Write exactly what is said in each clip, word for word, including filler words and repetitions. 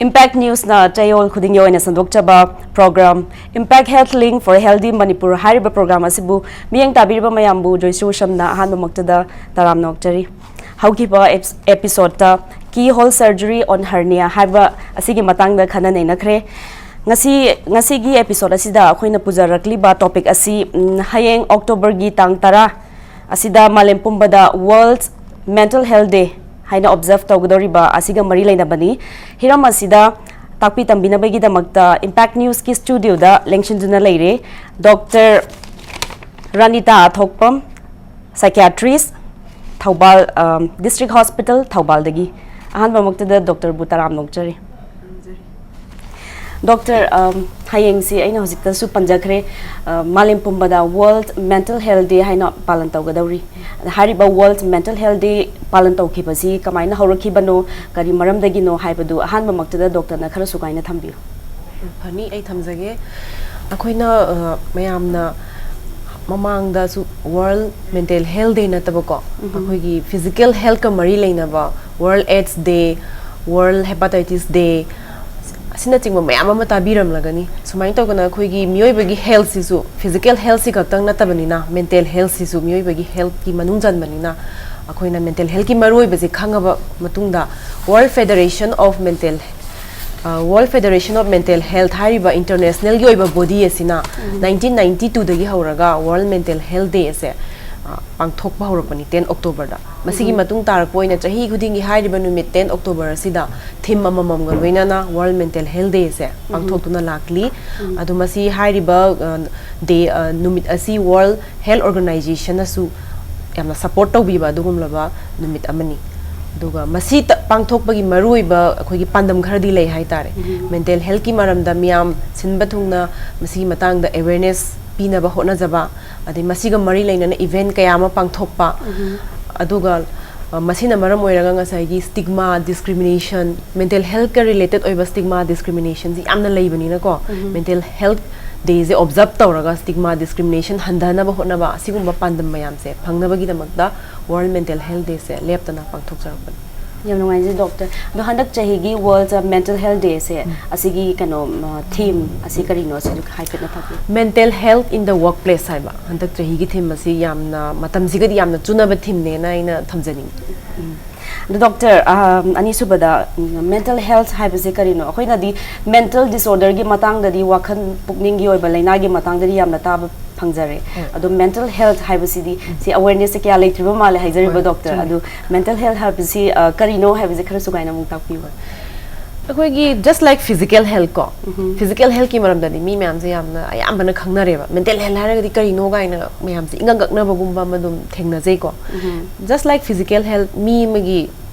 Impact Newsꯅ ꯆꯌꯣꯜ ꯈꯨꯗꯤꯡꯒꯤ ꯑꯣꯏꯅ ꯁꯟꯗꯣꯛꯆꯕ program Impact Health Link for Healthy Manipur ꯍꯥꯏꯔꯤꯕ program ꯑꯁꯤꯕꯨ ꯃꯤꯠꯌꯦꯡ ꯇꯥꯕꯤꯔꯤꯕ ꯃꯌꯥꯝꯕꯨ ꯖꯣꯏꯁꯨ ꯁꯝꯅ ꯑꯍꯥꯟꯕꯃꯛꯇꯗ ꯇꯔꯥꯝꯅ ꯑꯣꯛꯆꯔꯤ꯫ ꯍꯧꯈꯤꯕ app-, episodeꯇ Keyhole Surgery on Hernia ꯍꯥꯏꯕ ꯑꯁꯤꯒꯤ ꯃꯇꯥꯡꯗ ꯈꯟꯅ ꯅꯩꯅꯈ꯭ꯔꯦ꯫ ꯉꯁꯤ, ꯉꯁꯤꯒꯤ episode ꯑꯁꯤꯗ ꯑꯩꯈꯣꯏꯅ ꯄꯨꯖꯔꯛꯂꯤꯕ topic ꯑꯁꯤ, ꯎꯝ, ꯍꯌꯦꯡ Octoberꯒꯤ ꯇꯥꯡ ꯇꯔꯥ ꯑꯁꯤꯗ ꯃꯥꯂꯦꯝ ꯄꯨꯝꯕꯗ World Mental Health Day ꯍꯥꯏꯅ observe ꯇꯧꯒꯗꯧꯔꯤꯕ ꯑꯁꯤꯒ ꯃꯔꯤ ꯂꯩꯅꯕꯅꯤ꯫ ꯍꯤꯔꯝ ꯑꯁꯤꯗ ꯇꯥꯛꯄꯤ ꯇꯝꯕꯤꯅꯕꯒꯤꯗꯃꯛꯇ Impact Newsꯀꯤ studioꯗ ꯂꯦꯡꯁꯤꯟꯗꯨꯅ ꯂꯩꯔꯦ Doctor ꯔꯥꯅꯤꯇꯥ ꯑꯊꯣꯛꯄꯝ, psychiatrist, ꯊꯧꯕꯥꯜ, ꯑꯝ, District Hospital ꯊꯧꯕꯥꯜꯗꯒꯤ꯫ ꯑꯍꯥꯟꯕꯃꯛꯇꯗ doctorꯕꯨ ꯇꯔꯥꯝꯅ ꯑꯣꯛꯆꯔꯤ꯫ Doctor, ꯑꯝ, ꯍꯌꯦꯡꯁꯤ ꯑꯩꯅ ꯍꯧꯖꯤꯛꯇꯁꯨ ꯄꯟꯖꯈ꯭ꯔꯦ, ꯑ, ꯃꯥꯂꯦꯝ ꯄꯨꯝꯕꯗ World Mental Health Day ꯍꯥꯏꯅ ꯄꯥꯂꯟ ꯇꯧꯒꯗꯧꯔꯤ꯫ ꯑꯗ ꯍꯥꯏꯔꯤꯕ World Mental Health Day ꯄꯥꯂꯟ ꯇꯧꯈꯤꯕꯁꯤ ꯀꯃꯥꯏꯅ ꯍꯧꯔꯛꯈꯤꯕꯅꯣ, ꯀꯔꯤ ꯃꯔꯝꯗꯒꯤꯅꯣ ꯍꯥꯏꯕꯗꯨ ꯑꯍꯥꯟꯕꯃꯛꯇꯗ doctorꯅ ꯈꯔ ꯁꯨꯒꯥꯏꯅ ꯊꯝꯕꯤꯌꯨ꯫ ꯐꯅꯤ, ꯑꯩ ꯊꯝꯖꯒꯦ꯫ ꯑꯩꯈꯣꯏꯅ, ꯑ, ꯃꯌꯥꯝꯅ ꯃꯃꯥꯡꯗꯁꯨ World Mental Health Day ꯅꯠꯇꯕꯀꯣ, ꯎꯝ꯫ ꯑꯩꯈꯣꯏꯒꯤ physical healthꯀ ꯃꯔꯤ ꯂꯩꯅꯕ World AIDS Day, World Hepatitis Day, ꯑꯁꯤꯅꯆꯤꯡꯕ ꯃꯌꯥꯝ ꯑꯃ ꯇꯥꯕꯤꯔꯝꯂꯒꯅꯤ꯫ ꯁꯨꯃꯥꯏꯅ ꯇꯧꯗꯅ ꯑꯩꯈꯣꯏꯒꯤ ꯃꯤꯑꯣꯏꯕꯒꯤ healthꯁꯤꯁꯨ, physical healthꯁꯤ ꯈꯛꯇꯪ ꯅꯠꯇꯕꯅꯤꯅ, mental healthꯁꯤꯁꯨ ꯃꯤꯑꯣꯏꯕꯒꯤ healthꯀꯤ ꯃꯅꯨꯡ ꯆꯟꯕꯅꯤꯅ, ꯑꯩꯈꯣꯏꯅ mental healthꯀꯤ ꯃꯔꯨꯑꯣꯏꯕꯁꯦ ꯈꯪꯉꯕ ꯃꯇꯨꯡꯗ, World Federation of Mental, ꯑ, World Federation of Mental Health ꯍꯥꯏꯔꯤꯕ internationalꯒꯤ ꯑꯣꯏꯕ body ꯑꯁꯤꯅ ꯎꯝ꯫ nineteen ninety twoꯗꯒꯤ ꯍꯧꯔꯒ World Mental Health Day ꯑꯁꯦ, ꯑ, ꯄꯥꯡꯊꯣꯛꯄ ꯍꯧꯔꯛꯄꯅꯤ, ten Octoberꯗ꯫ ꯃꯁꯤꯒꯤ ꯎꯝ꯫ ꯃꯇꯨꯡ ꯇꯥꯔꯛꯄ ꯑꯣꯏꯅ ꯆꯍꯤ ꯈꯨꯗꯤꯡꯒꯤ ꯍꯥꯏꯔꯤꯕ ꯅꯨꯃꯤꯠ ten October ꯑꯁꯤꯗ theme ꯑꯃꯃꯝꯒ ꯂꯣꯏꯅꯅ World Mental Health Day ꯑꯁꯦ ꯎꯝ꯫ ꯄꯥꯡꯊꯣꯛꯇꯨꯅ ꯂꯥꯛꯂꯤ꯫ ꯎꯝ꯫ ꯑꯗꯣ ꯃꯁꯤ ꯍꯥꯏꯔꯤꯕ, ꯑ, day, ꯑ, ꯅꯨꯃꯤꯠ ꯑꯁꯤ World Health Organizationꯅꯁꯨ ꯌꯥꯝꯅ support ꯇꯧꯕꯤꯕ ꯑꯗꯨꯒꯨꯝꯂꯕ ꯅꯨꯃꯤꯠ ꯑꯃꯅꯤ꯫ ꯑꯗꯨꯒ ꯃꯁꯤ ꯇ-, ꯄꯥꯡꯊꯣꯛꯄꯒꯤ ꯃꯔꯨꯑꯣꯏꯕ ꯑꯩꯈꯣꯏꯒꯤ ꯄꯥꯟꯗꯝ ꯈꯔꯗꯤ ꯂꯩ ꯍꯥꯏꯇꯥꯔꯦ꯫ ꯎꯝ꯫ Mental healthꯀꯤ ꯃꯔꯝꯗ ꯃꯤꯌꯥꯝ ꯁꯤꯟꯕ ꯊꯨꯡꯅ ꯃꯁꯤꯒꯤ ꯃꯇꯥꯡꯗ awareness ꯄꯤꯅꯕ ꯍꯣꯠꯅꯖꯕ, ꯑꯗꯩ ꯃꯁꯤꯒ ꯃꯔꯤ ꯂꯩꯅꯅ event ꯀꯌꯥ ꯑꯃ ꯄꯥꯡꯊꯣꯛꯄ, ꯎꯝ꯫ ꯑꯗꯨꯒ, ꯑ, ꯃꯁꯤꯅ ꯃꯔꯝ ꯑꯣꯏꯔꯒ ꯉꯁꯥꯏꯒꯤ stigma, discrimination, mental healthꯀ related ꯑꯣꯏꯕ stigma, discriminationꯁꯤ ꯌꯥꯝꯅ ꯂꯩꯕꯅꯤꯅꯀꯣ, ꯎꯝ꯫ Mental Health Dayꯁꯦ observe ꯇꯧꯔꯒ stigma, discrimination ꯍꯟꯊꯅꯕ ꯍꯣꯠꯅꯕ, ꯑꯁꯤꯒꯨꯝꯕ ꯄꯥꯟꯗꯝ ꯃꯌꯥꯝꯁꯦ ꯐꯪꯅꯕꯒꯤꯗꯃꯛꯇ World Mental Health Dayꯁꯦ ꯂꯦꯞꯇꯅ ꯄꯥꯡꯊꯣꯛꯆꯔꯛꯄꯅꯤ꯫ ꯌꯥꯝ ꯅꯨꯡꯉꯥꯏꯖꯩ ꯗꯣꯛꯇꯔ꯫ ꯑꯗꯣ ꯍꯟꯗꯛ ꯆꯍꯤꯒꯤ ꯋꯥꯔꯜꯗ ꯃꯦꯟꯇꯦꯜ ꯍꯦꯜꯊ ꯗꯦꯁꯦ, ꯑꯁꯤꯒꯤ ꯀꯩꯅꯣ, ꯊꯤꯝ ꯑꯁꯤ ꯀꯔꯤꯅꯣ, ꯑꯁꯤꯁꯨ ꯍꯥꯏꯐꯦꯠꯅ ꯇꯥꯛꯄꯤꯌꯨ꯫ Mental health in the workplace ꯍꯥꯏꯕ ꯍꯟꯗꯛ ꯆꯍꯤꯒꯤ ꯊꯤꯝ ꯑꯁꯤ ꯌꯥꯝꯅ ꯃꯇꯝꯁꯤꯒꯗꯤ ꯌꯥꯝꯅ ꯆꯨꯅꯕ ꯊꯤꯝꯅꯦꯅ ꯑꯩꯅ ꯊꯝꯖꯅꯤꯡꯉꯤ꯫ ꯑꯗꯣ ꯗꯣꯛꯇꯔ, ꯑ, ꯑꯅꯤꯁꯨꯕꯗ, ꯎꯝ, ꯃꯦꯟꯇꯦꯜ ꯍꯦꯜꯊ ꯍꯥꯏꯕꯁꯦ ꯀꯔꯤꯅꯣ? ꯑꯩꯈꯣꯏꯅꯗꯤ ꯃꯦꯟꯇꯦꯜ ꯗꯤꯁꯑꯣꯔꯗꯔꯒꯤ ꯃꯇꯥꯡꯗꯗꯤ, ꯋꯥꯈꯜ ꯄꯨꯛꯅꯤꯡꯒꯤ ꯑꯣꯏꯕ ꯂꯥꯏꯅꯥꯒꯤ ꯃꯇꯥꯡꯗꯗꯤ ꯌꯥꯝꯅ ꯇꯥꯕ ꯐꯪꯖꯔꯦ꯫ ꯍꯣꯏ꯫ ꯑꯗꯣ ꯃꯦꯟꯇꯦꯜ ꯍꯦꯜꯊ ꯍꯥꯏꯕꯁꯤꯗꯤ, ꯁꯤ ꯑꯋꯦꯔꯅꯦꯁꯁꯦ ꯀꯌꯥ ꯂꯩꯇ꯭ꯔꯤꯕ ꯃꯥꯜꯂꯦ ꯍꯥꯏꯖꯔꯤꯕ ꯍꯣꯏ, ꯗꯣꯛꯇꯔ꯫ ꯆꯨꯝꯃꯦ꯫ ꯑꯗꯨ ꯃꯦꯟꯇꯦꯜ ꯍꯦꯜꯊ ꯍꯥꯏꯕꯁꯤ, ꯑ, ꯀꯔꯤꯅꯣ ꯍꯥꯏꯕꯁꯦ ꯈꯔꯁꯨ ꯀꯥꯏꯅ ꯑꯃꯨꯛ ꯇꯥꯛꯄꯤꯌꯨ꯫ ꯑꯩꯈꯣꯏꯒꯤ just like physical health ꯀꯣ, ꯐꯤꯖꯤꯀꯦꯜ ꯍꯦꯜꯊꯀꯤ ꯃꯔꯝꯗꯗꯤ ꯃꯤ ꯃꯌꯥꯝꯁꯦ ꯌꯥꯝꯅ ꯑꯌꯥꯝꯕꯅ ꯈꯪꯅꯔꯦꯕ꯫ ꯃꯦꯟꯇꯦꯜ ꯍꯦꯜꯊ ꯍꯥꯏꯔꯒꯗꯤ ꯀꯔꯤꯅꯣ ꯀꯥꯏꯅ ꯃꯌꯥꯝꯁꯦ ꯏꯉꯛ ꯉꯛꯅꯕꯒꯨꯝꯕ ꯑꯃ ꯑꯗꯨꯝ ꯊꯦꯡꯅꯖꯩꯀꯣ꯫ Just like physical health, ꯃꯤ ꯑꯃꯒꯤ,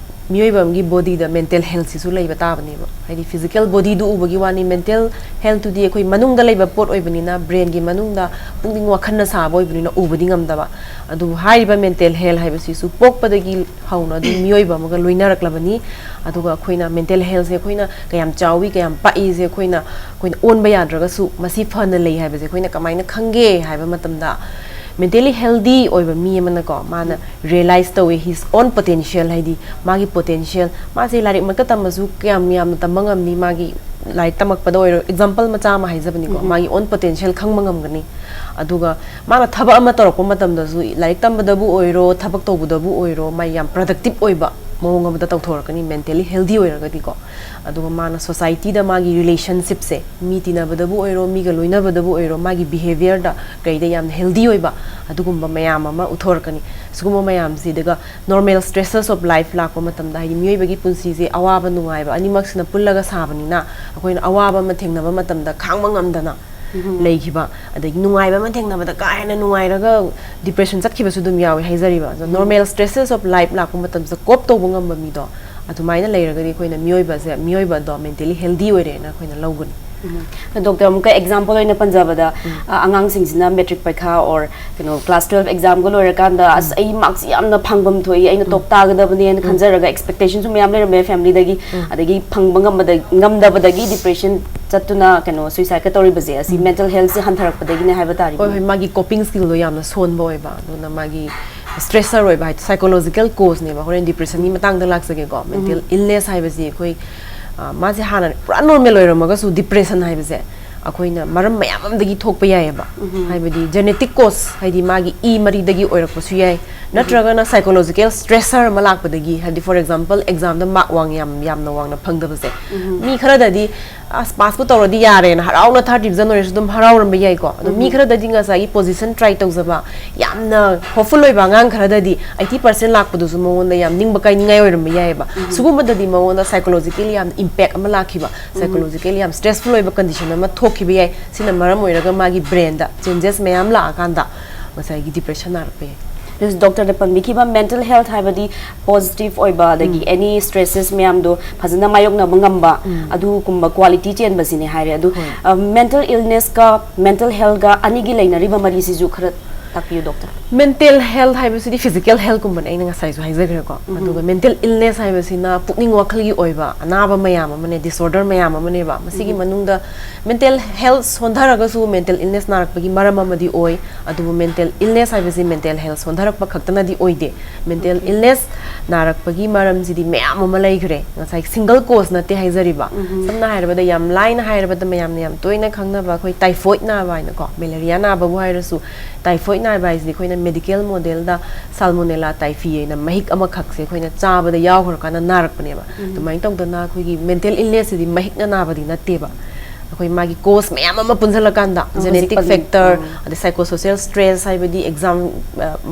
ꯃꯤꯑꯣꯏꯕ ꯑꯃꯒꯤ ꯕꯣꯗꯤꯗ ꯃꯦꯟꯇꯦꯜ ꯍꯦꯜꯊꯁꯤꯁꯨ ꯂꯩꯕ ꯇꯥꯕꯅꯦꯕ꯫ ꯍꯥꯏꯗꯤ ꯐꯤꯖꯤꯀꯦꯜ ꯕꯣꯗꯤꯗꯨ ꯎꯕꯒꯤ ꯋꯥꯅꯤ, ꯃꯦꯟꯇꯦꯜ ꯍꯦꯜꯊꯇꯨꯗꯤ ꯑꯩꯈꯣꯏ ꯃꯅꯨꯡꯗ ꯂꯩꯕ ꯄꯣꯠ ꯑꯣꯏꯕꯅꯤꯅ, ꯕ꯭ꯔꯦꯟꯒꯤ ꯃꯅꯨꯡꯗ ꯄꯨꯛꯅꯤꯡ ꯋꯥꯈꯜꯅ ꯁꯥꯕ ꯑꯣꯏꯕꯅꯤꯅ ꯎꯕꯗꯤ ꯉꯝꯗꯕ꯫ ꯑꯗꯨꯕꯨ ꯍꯥꯏꯔꯤꯕ ꯃꯦꯟꯇꯦꯜ ꯍꯦꯜꯊ ꯍꯥꯏꯕꯁꯤꯁꯨ ꯄꯣꯛꯄꯗꯒꯤ ꯍꯧꯅ ꯑꯗꯨꯝ ꯃꯤꯑꯣꯏꯕ ꯑꯃꯒ ꯂꯣꯏꯅꯔꯛꯂꯕꯅꯤ꯫ ꯑꯗꯨꯒ ꯑꯩꯈꯣꯏꯅ ꯃꯦꯟꯇꯦꯜ ꯍꯦꯜꯊꯁꯦ ꯑꯩꯈꯣꯏꯅ ꯀꯌꯥꯝ ꯆꯥꯎꯏ, ꯀꯌꯥꯝ ꯄꯥꯛꯏꯁꯦ ꯑꯩꯈꯣꯏꯅ, ꯑꯩꯈꯣꯏꯅ ꯑꯣꯟꯕ ꯌꯥꯗ꯭ꯔꯒꯁꯨ ꯃꯁꯤ ꯐꯅ ꯂꯩ ꯍꯥꯏꯕꯁꯦ ꯑꯩꯈꯣꯏꯅ ꯀꯃꯥꯏꯅ ꯈꯪꯒꯦ ꯍꯥꯏꯕ ꯃꯇꯝꯗ, ꯃꯦꯟꯇꯦꯜꯂꯤ ꯍꯦꯜꯗꯤ ꯑꯣꯏꯕ ꯃꯤ ꯑꯃꯅꯀꯣ, ꯃꯥꯅ ꯔꯤꯌꯦꯂꯥꯏꯁ ꯇꯧꯋꯦ his own potential, ꯍꯥꯏꯗꯤ ꯃꯥꯒꯤ ꯄꯣꯇꯦꯟꯁꯤꯌꯦꯜ, ꯃꯥꯁꯦ ꯂꯥꯏꯔꯤꯛꯃꯛꯇ ꯇꯝꯃꯁꯨ ꯀꯌꯥꯝ ꯌꯥꯝꯅ ꯇꯝꯕ ꯉꯝꯅꯤ, ꯃꯥꯒꯤ ꯂꯥꯏꯔꯤꯛ ꯇꯝꯃꯛꯄꯗ ꯑꯣꯏꯔꯣ, ꯑꯦꯛꯖꯥꯝꯄꯜ ꯃꯆꯥ ꯑꯃ ꯍꯥꯏꯖꯕꯅꯤꯀꯣ, ꯃꯥꯒꯤ ꯑꯣꯟ ꯄꯣꯇꯦꯟꯁꯤꯌꯦꯜ ꯈꯪꯕ ꯉꯝꯒꯅꯤ꯫ ꯑꯗꯨꯒ ꯃꯥꯅ ꯊꯕꯛ ꯑꯃ ꯇꯧꯔꯛꯄ ꯃꯇꯝꯗꯁꯨ, ꯂꯥꯏꯔꯤꯛ ꯇꯝꯕꯗꯕꯨ ꯑꯣꯏꯔꯣ, ꯊꯕꯛ ꯇꯧꯕꯗꯕꯨ ꯑꯣꯏꯔꯣ, ꯃꯥ ꯌꯥꯝ ꯄ꯭ꯔꯗꯛꯇꯤꯞ ꯑꯣꯏꯕ ꯃꯑꯣꯡ ꯑꯃꯗ ꯇꯧꯊꯣꯔꯛꯀꯅꯤ, ꯃꯦꯟꯇꯦꯜꯂꯤ ꯍꯦꯜꯗꯤ ꯑꯣꯏꯔꯒꯗꯤꯀꯣ꯫ ꯑꯗꯨꯒ ꯃꯥꯅ ꯁꯣꯁꯥꯏꯇꯤꯗ ꯃꯥꯒꯤ ꯔꯤꯂꯦꯁꯟꯁꯤꯞꯁꯦ, ꯃꯤ ꯇꯤꯟꯅꯕꯗꯕꯨ ꯑꯣꯏꯔꯣ, ꯃꯤꯒ ꯂꯣꯏꯅꯕꯗꯕꯨ ꯑꯣꯏꯔꯣ, ꯃꯥꯒꯤ ꯕꯤꯍꯦꯕꯤꯌꯔꯗ ꯀꯩꯗ ꯌꯥꯝꯅ ꯍꯦꯜꯗꯤ ꯑꯣꯏꯕ ꯑꯗꯨꯒꯨꯝꯕ ꯃꯌꯥꯝ ꯑꯃ ꯎꯠꯊꯣꯔꯛꯀꯅꯤ꯫ ꯁꯤꯒꯨꯝꯕ ꯃꯌꯥꯝꯁꯤꯗꯒ normal stresses of life ꯂꯥꯛꯄ ꯃꯇꯝꯗ, ꯍꯥꯏꯗꯤ ꯃꯤꯑꯣꯏꯕꯒꯤ ꯄꯨꯟꯁꯤꯁꯦ ꯑꯋꯥꯕ ꯅꯨꯡꯉꯥꯏꯕ ꯑꯅꯤꯃꯛꯁꯤꯅ ꯄꯨꯜꯂꯒ ꯁꯥꯕꯅꯤꯅ, ꯑꯩꯈꯣꯏꯅ ꯑꯋꯥꯕ ꯑꯃ ꯊꯦꯡꯅꯕ ꯃꯇꯝꯗ ꯈꯥꯡꯕ ꯉꯝꯗꯅ ꯂꯩꯈꯤꯕ, ꯑꯗꯒꯤ ꯅꯨꯡꯉꯥꯏꯕ ꯑꯃ ꯊꯦꯡꯅꯕꯗ ꯀꯥ ꯍꯦꯟꯅ ꯅꯨꯡꯉꯥꯏꯔꯒ ꯗꯤꯄ꯭ꯔꯦꯁꯟ ꯆꯠꯈꯤꯕꯁꯨ ꯑꯗꯨꯝ ꯌꯥꯎꯋꯦ ꯍꯥꯏꯖꯔꯤꯕ꯫ ꯑꯗꯣ ꯅꯣꯔꯃꯦꯜ ꯁ꯭ꯇ꯭ꯔꯦꯁꯦꯁ ꯑꯣꯐ ꯂꯥꯏꯐ ꯂꯥꯛꯄ ꯃꯇꯝꯁꯤꯗ ꯀꯣꯞ ꯇꯧꯕ ꯉꯝꯕ ꯃꯤꯗꯣ, ꯑꯗꯨꯃꯥꯏꯅ ꯂꯩꯔꯒꯗꯤ ꯑꯩꯈꯣꯏꯅ ꯃꯤꯑꯣꯏꯕꯁꯦ, ꯃꯤꯑꯣꯏꯕꯗꯣ ꯃꯦꯟꯇꯦꯂꯤ ꯍꯦꯜꯗꯤ ꯑꯣꯏꯔꯦꯅ ꯑꯩꯈꯣꯏꯅ ꯂꯧꯒꯅꯤ꯫ ꯗꯣꯛꯇꯔ, ꯑꯃꯨꯛꯀ ꯑꯦꯛꯖꯥꯝꯄꯜ ꯑꯣꯏꯅ ꯄꯟꯖꯕꯗ, ꯑ, ꯑꯉꯥꯡꯁꯤꯡꯁꯤꯅ ꯃꯦꯇ꯭ꯔꯤꯛ ꯄꯔꯤꯈꯥ ꯑꯣꯔ ꯀꯩꯅꯣ ꯀ꯭ꯂꯥꯁ ꯇꯨꯋꯦꯜꯐ ꯑꯦꯛꯖꯥꯝꯒ ꯂꯣꯏꯔꯀꯥꯟꯗ, "ꯑꯁ, ꯑꯩ ꯃꯥꯔꯛꯁꯤ ꯌꯥꯝꯅ ꯐꯪꯐꯝ ꯊꯣꯛꯏ, ꯑꯩꯅ ꯇꯣꯞ ꯇꯥꯒꯗꯕꯅꯦꯅ" ꯈꯟꯖꯔꯒ, ꯑꯦꯛꯁꯄꯦꯛꯇꯦꯁꯟꯁꯨ ꯃꯌꯥꯝ ꯂꯩꯔꯝꯃꯦ ꯐꯦꯃꯤꯂꯤꯗꯒꯤ, ꯑꯗꯒꯤ ꯐꯪꯕ ꯉꯝꯕꯗ, ꯉꯝꯗꯕꯗꯒꯤ ꯗꯤꯄ꯭ꯔꯦꯁꯟ ꯆꯠꯇꯨꯅ ꯀꯩꯅꯣ ꯁꯨꯏꯁꯥꯏꯗꯀ ꯇꯧꯔꯤꯕꯁꯦ, ꯑꯁꯤ ꯃꯦꯟꯇꯦꯜ ꯍꯦꯜꯊꯁꯦ ꯍꯟꯊꯔꯛꯄꯗꯒꯤꯅꯦ ꯍꯥꯏꯕ ꯇꯥꯔꯦ꯫ ꯍꯣꯏ, ꯍꯣꯏ, ꯃꯥꯒꯤ ꯀꯣꯄꯤꯡ ꯁ꯭ꯀꯤꯜꯗꯣ ꯌꯥꯝꯅ ꯁꯣꯟꯕ ꯑꯣꯏꯕ, ꯑꯗꯨꯅ ꯃꯥꯒꯤ stressor ꯑꯣꯏꯕ ꯍꯥꯏ, psychological causeꯅꯦꯕ꯫ ꯍꯣꯔꯦꯟ depressionꯒꯤ ꯃꯇꯥꯡꯗ ꯂꯥꯛꯆꯒꯦꯀꯣ꯫ Mental illness ꯍꯥꯏꯕꯁꯤ ꯑꯩꯈꯣꯏ, ꯑ, ꯃꯥꯁꯦ ꯍꯥꯟꯅ ꯄꯨꯔꯥ normal ꯑꯣꯏꯔꯝꯃꯒꯁꯨ, depression ꯍꯥꯏꯕꯁꯦ ꯑꯩꯈꯣꯏꯅ ꯃꯔꯝ ꯃꯌꯥꯝ ꯑꯃꯗꯒꯤ ꯊꯣꯛꯄ ꯌꯥꯏꯑꯕ꯫ ꯍꯥꯏꯕꯗꯤ genetic cause, ꯍꯥꯏꯗꯤ ꯃꯥꯒꯤ ꯏ ꯃꯔꯤꯗꯒꯤ ꯑꯣꯏꯔꯛꯄꯁꯨ ꯌꯥꯏ, ꯅꯠꯇ꯭ꯔꯒꯅ psychological stressor ꯑꯃ ꯂꯥꯛꯄꯗꯒꯤ, ꯍꯥꯏꯗꯤ for example examꯗ mark ꯋꯥꯡ ꯌꯥꯝ ꯌꯥꯝꯅ ꯋꯥꯡꯅ ꯐꯪꯗꯕꯁꯦ꯫ ꯃꯤ ꯈꯔꯗꯗꯤ ꯑꯁ, passꯄꯨ ꯇꯧꯔꯗꯤ ꯌꯥꯔꯦꯅ ꯍꯔꯥꯎꯅ third division ꯑꯣꯏꯔꯁꯨ ꯑꯗꯨꯝ ꯍꯔꯥꯎꯔꯝꯕ ꯌꯥꯏꯀꯣ꯫ ꯑꯗꯣ ꯃꯤ ꯈꯔꯗꯗꯤ ꯉꯁꯥꯏꯒꯤ position try ꯇꯧꯖꯕ, ꯌꯥꯝꯅ hopeful ꯑꯣꯏꯕ ꯑꯉꯥꯡ ꯈꯔꯗꯗꯤ eighty percent ꯂꯥꯛꯄꯗꯨꯁꯨ ꯃꯉꯣꯟꯗ ꯌꯥꯝ ꯅꯤꯡꯕ ꯀꯥꯏꯅꯤꯡꯉꯥꯏ ꯑꯣꯏꯔꯝꯕ ꯌꯥꯏꯑꯕ꯫ ꯁꯤꯒꯨꯝꯕꯗꯗꯤ ꯃꯉꯣꯟꯗ psychologically ꯌꯥꯝꯅ impact ꯑꯃ ꯂꯥꯛꯈꯤꯕ, psychologically ꯌꯥꯝ stressful ꯑꯣꯏꯕ condition ꯑꯃ ꯊꯣꯛꯈꯤꯕ ꯌꯥꯏ꯫ ꯁꯤꯅ ꯃꯔꯝ ꯑꯣꯏꯔꯒ ꯃꯥꯒꯤ brainꯗ changes ꯃꯌꯥꯝ ꯂꯥꯛꯑꯀꯥꯟꯗ ꯉꯁꯥꯏꯒꯤ depression ꯅꯥꯔꯛꯄ ꯌꯥꯏ꯫ Doctorꯅ ꯄꯟꯕꯤꯈꯤꯕ mental health ꯍꯥꯏꯕꯗꯤ positive ꯑꯣꯏꯕ, ꯑꯗꯒꯤ any stresses ꯃꯌꯥꯝꯗꯣ ꯐꯖꯅ ꯃꯥꯌꯣꯛꯅꯕ ꯉꯝꯕ, ꯑꯗꯨꯒꯨꯝꯕ quality ꯆꯦꯟꯕꯁꯤꯅꯦ ꯍꯥꯏꯔꯦ꯫ ꯑꯗꯨ ꯍꯣꯏ꯫ ꯑ, mental illnessꯀ mental healthꯒ ꯑꯅꯤꯒꯤ ꯂꯩꯅꯔꯤꯕ ꯃꯔꯤꯁꯤꯁꯨ ꯈꯔ ꯇꯥꯛꯄꯤꯌꯨ, doctor꯫ Mental health ꯍꯥꯏꯕꯁꯤꯗꯤ physical healthꯀꯨꯝꯕꯅꯦ, ꯑꯩꯅ ꯉꯁꯥꯏꯁꯨ ꯍꯥꯏꯖꯈ꯭ꯔꯦꯀꯣ꯫ ꯑꯗꯨꯒ mental illness ꯍꯥꯏꯕꯁꯤꯅ ꯄꯨꯛꯅꯤꯡ ꯋꯥꯈꯜꯒꯤ ꯑꯣꯏꯕ ꯑꯅꯥꯕ ꯃꯌꯥꯝ ꯑꯃꯅꯦ, disorder ꯃꯌꯥꯝ ꯑꯃꯅꯦꯕ꯫ ꯃꯁꯤꯒꯤ ꯃꯅꯨꯡꯗ mental health ꯁꯣꯟꯊꯔꯒꯁꯨ mental illness ꯅꯥꯔꯛꯄꯒꯤ ꯃꯔꯝ ꯑꯃꯗꯤ ꯑꯣꯏ꯫ ꯑꯗꯨꯕꯨ mental illness ꯍꯥꯏꯕꯁꯤ mental health ꯁꯣꯟꯊꯔꯛꯄ ꯈꯛꯇꯅꯗꯤ ꯑꯣꯏꯗꯦ꯫ Mental illness ꯅꯥꯔꯛꯄꯒꯤ ꯃꯔꯝꯁꯤꯗꯤ ꯃꯌꯥꯝ ꯑꯃ ꯂꯩꯈ꯭ꯔꯦ꯫ ꯉꯁꯥꯏ single cause ꯅꯠꯇꯦ ꯍꯥꯏꯖꯔꯤꯕ꯫ ꯁꯝꯅ ꯍꯥꯏꯔꯕꯗ, ꯌꯥꯝ ꯂꯥꯏꯅ ꯍꯥꯏꯔꯕꯗ, ꯃꯌꯥꯝꯅ ꯌꯥꯝ ꯇꯣꯏꯅ ꯈꯪꯅꯕ ꯑꯩꯈꯣꯏ typhoid ꯅꯥꯕ ꯍꯥꯏꯅꯀꯣ, malaria ꯅꯥꯕꯕꯨ ꯍꯥꯏꯔꯁꯨ, typhoid ꯅꯥꯕ ꯍꯥꯏꯁꯤꯗꯤ ꯑꯩꯈꯣꯏꯅ medical modelꯗ salmonella typhi ꯍꯥꯏꯅ ꯃꯍꯤꯛ ꯑꯃꯈꯛꯁꯦ ꯑꯩꯈꯣꯏꯅ ꯆꯥꯕꯗ ꯌꯥꯎꯈ꯭ꯔꯀꯥꯟꯗ ꯅꯥꯔꯛꯄꯅꯦꯕ꯫ ꯑꯗꯨꯃꯥꯏꯅ ꯇꯧꯗꯅ ꯑꯩꯈꯣꯏꯒꯤ mental illnessꯁꯤꯗꯤ ꯃꯍꯤꯛꯅ ꯅꯥꯕꯗꯤ ꯅꯠꯇꯦꯕ꯫ ꯑꯩꯈꯣꯏ ꯃꯥꯒꯤ cause ꯃꯌꯥꯝ ꯑꯃ ꯄꯨꯟꯁꯤꯜꯂꯀꯥꯟꯗ, ꯍꯧꯖꯤꯛ genetic ꯄꯟ- factor, ꯑꯗꯩ psychosocial stress ꯍꯥꯏꯕꯗꯤ exam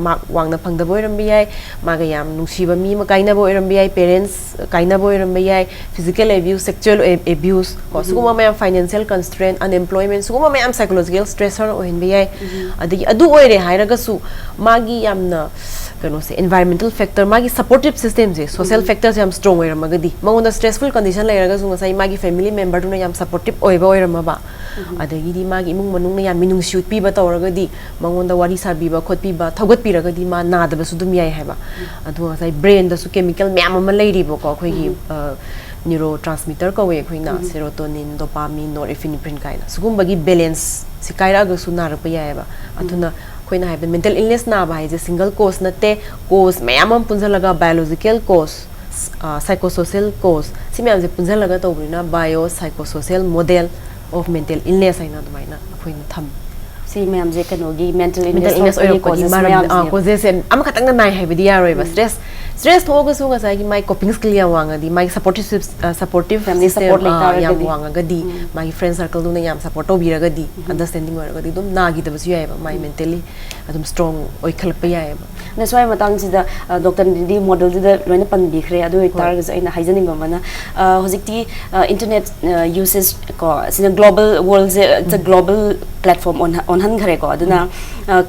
mark ꯋꯥꯡꯅ ꯐꯪꯗꯕ ꯑꯣꯏꯔꯝꯕ ꯌꯥꯏ, ꯃꯥꯒ ꯌꯥꯝ ꯅꯨꯡꯁꯤꯕ ꯃꯤ ꯑꯃ ꯀꯥꯏꯅꯕ ꯑꯣꯏꯔꯝꯕ ꯌꯥꯏ, parents ꯀꯥꯏꯅꯕ ꯑꯣꯏꯔꯝꯕ ꯌꯥꯏ, physical abuse, sexual abuse ꯀꯣ, ꯁꯤꯒꯨꯝꯕ ꯃꯌꯥꯝ, financial constraint, unemployment, ꯁꯤꯒꯨꯝꯕ ꯃꯌꯥꯝ psychological stressor ꯑꯣꯏꯍꯟꯕ ꯌꯥꯏ꯫ ꯑꯗꯒꯤ ꯑꯗꯨ ꯑꯣꯏꯔꯦ ꯍꯥꯏꯔꯒꯁꯨ ꯃꯥꯒꯤ ꯌꯥꯝꯅ ꯀꯩꯅꯣꯁꯦ, environmental factor, ꯃꯥꯒꯤ supportive systemꯁꯦ, social factorꯁꯦ ꯌꯥꯝ strong ꯑꯣꯏꯔꯝꯃꯒꯗꯤ, ꯃꯉꯣꯟꯗ stressful condition ꯂꯩꯔꯒꯁꯨ ꯉꯁꯥꯏ ꯃꯥꯒꯤ family memberꯗꯨꯅ ꯌꯥꯝ supportive ꯑꯣꯏꯕ ꯑꯣꯏꯔꯝꯃꯕ, ꯑꯗꯒꯤꯗꯤ ꯃꯥꯒꯤ ꯏꯃꯨꯡ ꯃꯅꯨꯡꯅ ꯌꯥꯝ ꯃꯤꯅꯨꯡꯁꯤ ꯎꯠꯄꯤꯕ ꯇꯧꯔꯒꯗꯤ, ꯃꯉꯣꯟꯗ ꯋꯥꯔꯤ ꯁꯥꯕꯤꯕ ꯈꯣꯠꯄꯤꯕ ꯊꯧꯒꯠꯄꯤꯔꯒꯗꯤ ꯃꯥ ꯅꯥꯗꯕꯁꯨ ꯑꯗꯨꯝ ꯌꯥꯏ ꯍꯥꯏꯕ꯫ ꯑꯗꯨꯒ ꯉꯁꯥꯏ brainꯗꯁꯨ chemical ꯃꯌꯥꯝ ꯑꯃ ꯂꯩꯔꯤꯕꯀꯣ, ꯑꯩꯈꯣꯏꯒꯤ neurotransmitter ꯀꯧꯋꯦ ꯑꯩꯈꯣꯏꯅ, serotonin, dopamine, norepinephrine ꯀꯥꯏꯅ꯫ ꯁꯤꯒꯨꯝꯕꯒꯤ balanceꯁꯤ ꯀꯥꯏꯔꯛꯑꯒꯁꯨ ꯅꯥꯔꯛꯄ ꯌꯥꯏꯑꯕ꯫ ꯑꯗꯨꯅ ꯑꯩꯈꯣꯏꯅ ꯍꯥꯏꯕ ꯃꯦꯟꯇꯦꯜ ꯏꯜꯅꯦꯁ ꯅꯥꯕ ꯍꯥꯏꯁꯦ ꯁꯤꯡꯒꯜ ꯀꯣꯁ ꯅꯠꯇꯦ, ꯀꯣꯁ ꯃꯌꯥꯝ ꯑꯃ ꯄꯨꯟꯁꯤꯜꯂꯒ, ꯕꯥꯏꯑꯣꯂꯣꯖꯤꯀꯦꯜ ꯀꯣꯁ, ꯁꯥꯏꯀꯣꯁꯣꯁꯤꯌꯦꯜ ꯀꯣꯁ, ꯁꯤ ꯃꯌꯥꯝꯁꯦ ꯄꯨꯟꯁꯤꯜꯂꯒ ꯇꯧꯕꯅꯤꯅ bio psychosocial model of mental illness ꯍꯥꯏꯅ ꯑꯗꯨꯃꯥꯏꯅ ꯑꯩꯈꯣꯏꯅ ꯊꯝꯃꯤ꯫ ꯁꯤ ꯃꯌꯥꯝꯁꯦ ꯀꯩꯅꯣꯒꯤ ꯃꯦꯟꯇꯦꯜ ꯃꯦꯟꯇꯦꯜ ꯏꯜꯅꯦꯁ ꯑꯣꯏꯔꯛꯄꯒꯤ ꯃꯔꯝ, ꯀꯣꯖꯦꯁ ꯑꯃꯈꯛꯇꯪꯅ ꯅꯥꯏ ꯍꯥꯏꯕꯗꯤ ꯌꯥꯔꯣꯏꯕ꯫ ꯁ꯭ꯇ꯭ꯔꯦꯁ ꯁ꯭ꯇ꯭ꯔꯦꯁ ꯊꯣꯛꯑꯒꯁꯨ ꯉꯁꯥꯏꯒꯤ ꯃꯥꯏ ꯀꯣꯄꯤꯡ ꯁ꯭ꯀꯤꯜ ꯌꯥꯝ ꯋꯥꯡꯉꯗꯤ, my supportive supportive Family support system ꯌꯥꯝ ꯂꯩꯇꯥꯔꯒꯗꯤ꯫ ꯋꯥꯡꯉꯒꯗꯤ, ꯃꯥꯒꯤ ꯐ꯭ꯔꯦꯟ ꯁꯔꯀꯜꯗꯨꯅ ꯌꯥꯝ ꯁꯄꯣꯔꯠ ꯇꯧꯕꯤꯔꯒꯗꯤ, ꯑꯟꯗꯔꯁ꯭ꯇꯦꯟꯗꯤꯡ ꯑꯣꯏꯔꯒꯗꯤ ꯑꯗꯨꯝ ꯅꯥꯈꯤꯗꯕꯁꯨ ꯌꯥꯏꯑꯕ, ꯃꯥꯏ ꯃꯦꯟꯇꯦꯜꯂꯤ ꯑꯗꯨꯝ ꯁ꯭ꯇ꯭ꯔꯣꯡ ꯑꯣꯏꯈꯠꯂꯛꯄ ꯌꯥꯏꯑꯕ꯫ ꯑꯗ ꯁ꯭ꯋꯥꯏ ꯃꯇꯥꯡꯁꯤꯗ ꯗꯣꯛꯇꯔꯅꯗꯤ ꯃꯣꯗꯦꯜꯗꯨꯗ ꯂꯣꯏꯅ ꯄꯟꯕꯤꯈ꯭ꯔꯦ꯫ ꯑꯗꯨ ꯑꯣꯏꯇꯥꯔꯒꯁꯨ ꯑꯩꯅ ꯍꯥꯏꯖꯅꯤꯡꯕ ꯑꯃꯅ, ꯑ, ꯍꯧꯖꯤꯛꯇꯤ ꯏꯟꯇꯔꯅꯦꯠ ꯌꯨꯁꯦꯁ ꯀꯣ, ꯑꯁꯤꯅ ꯒ꯭ꯂꯣꯕꯜ ꯋꯥꯔꯜꯁꯦ, it's a global platform ꯑꯣꯟꯍꯟꯈ꯭ꯔꯦꯀꯣ꯫ ꯑꯗꯨꯅ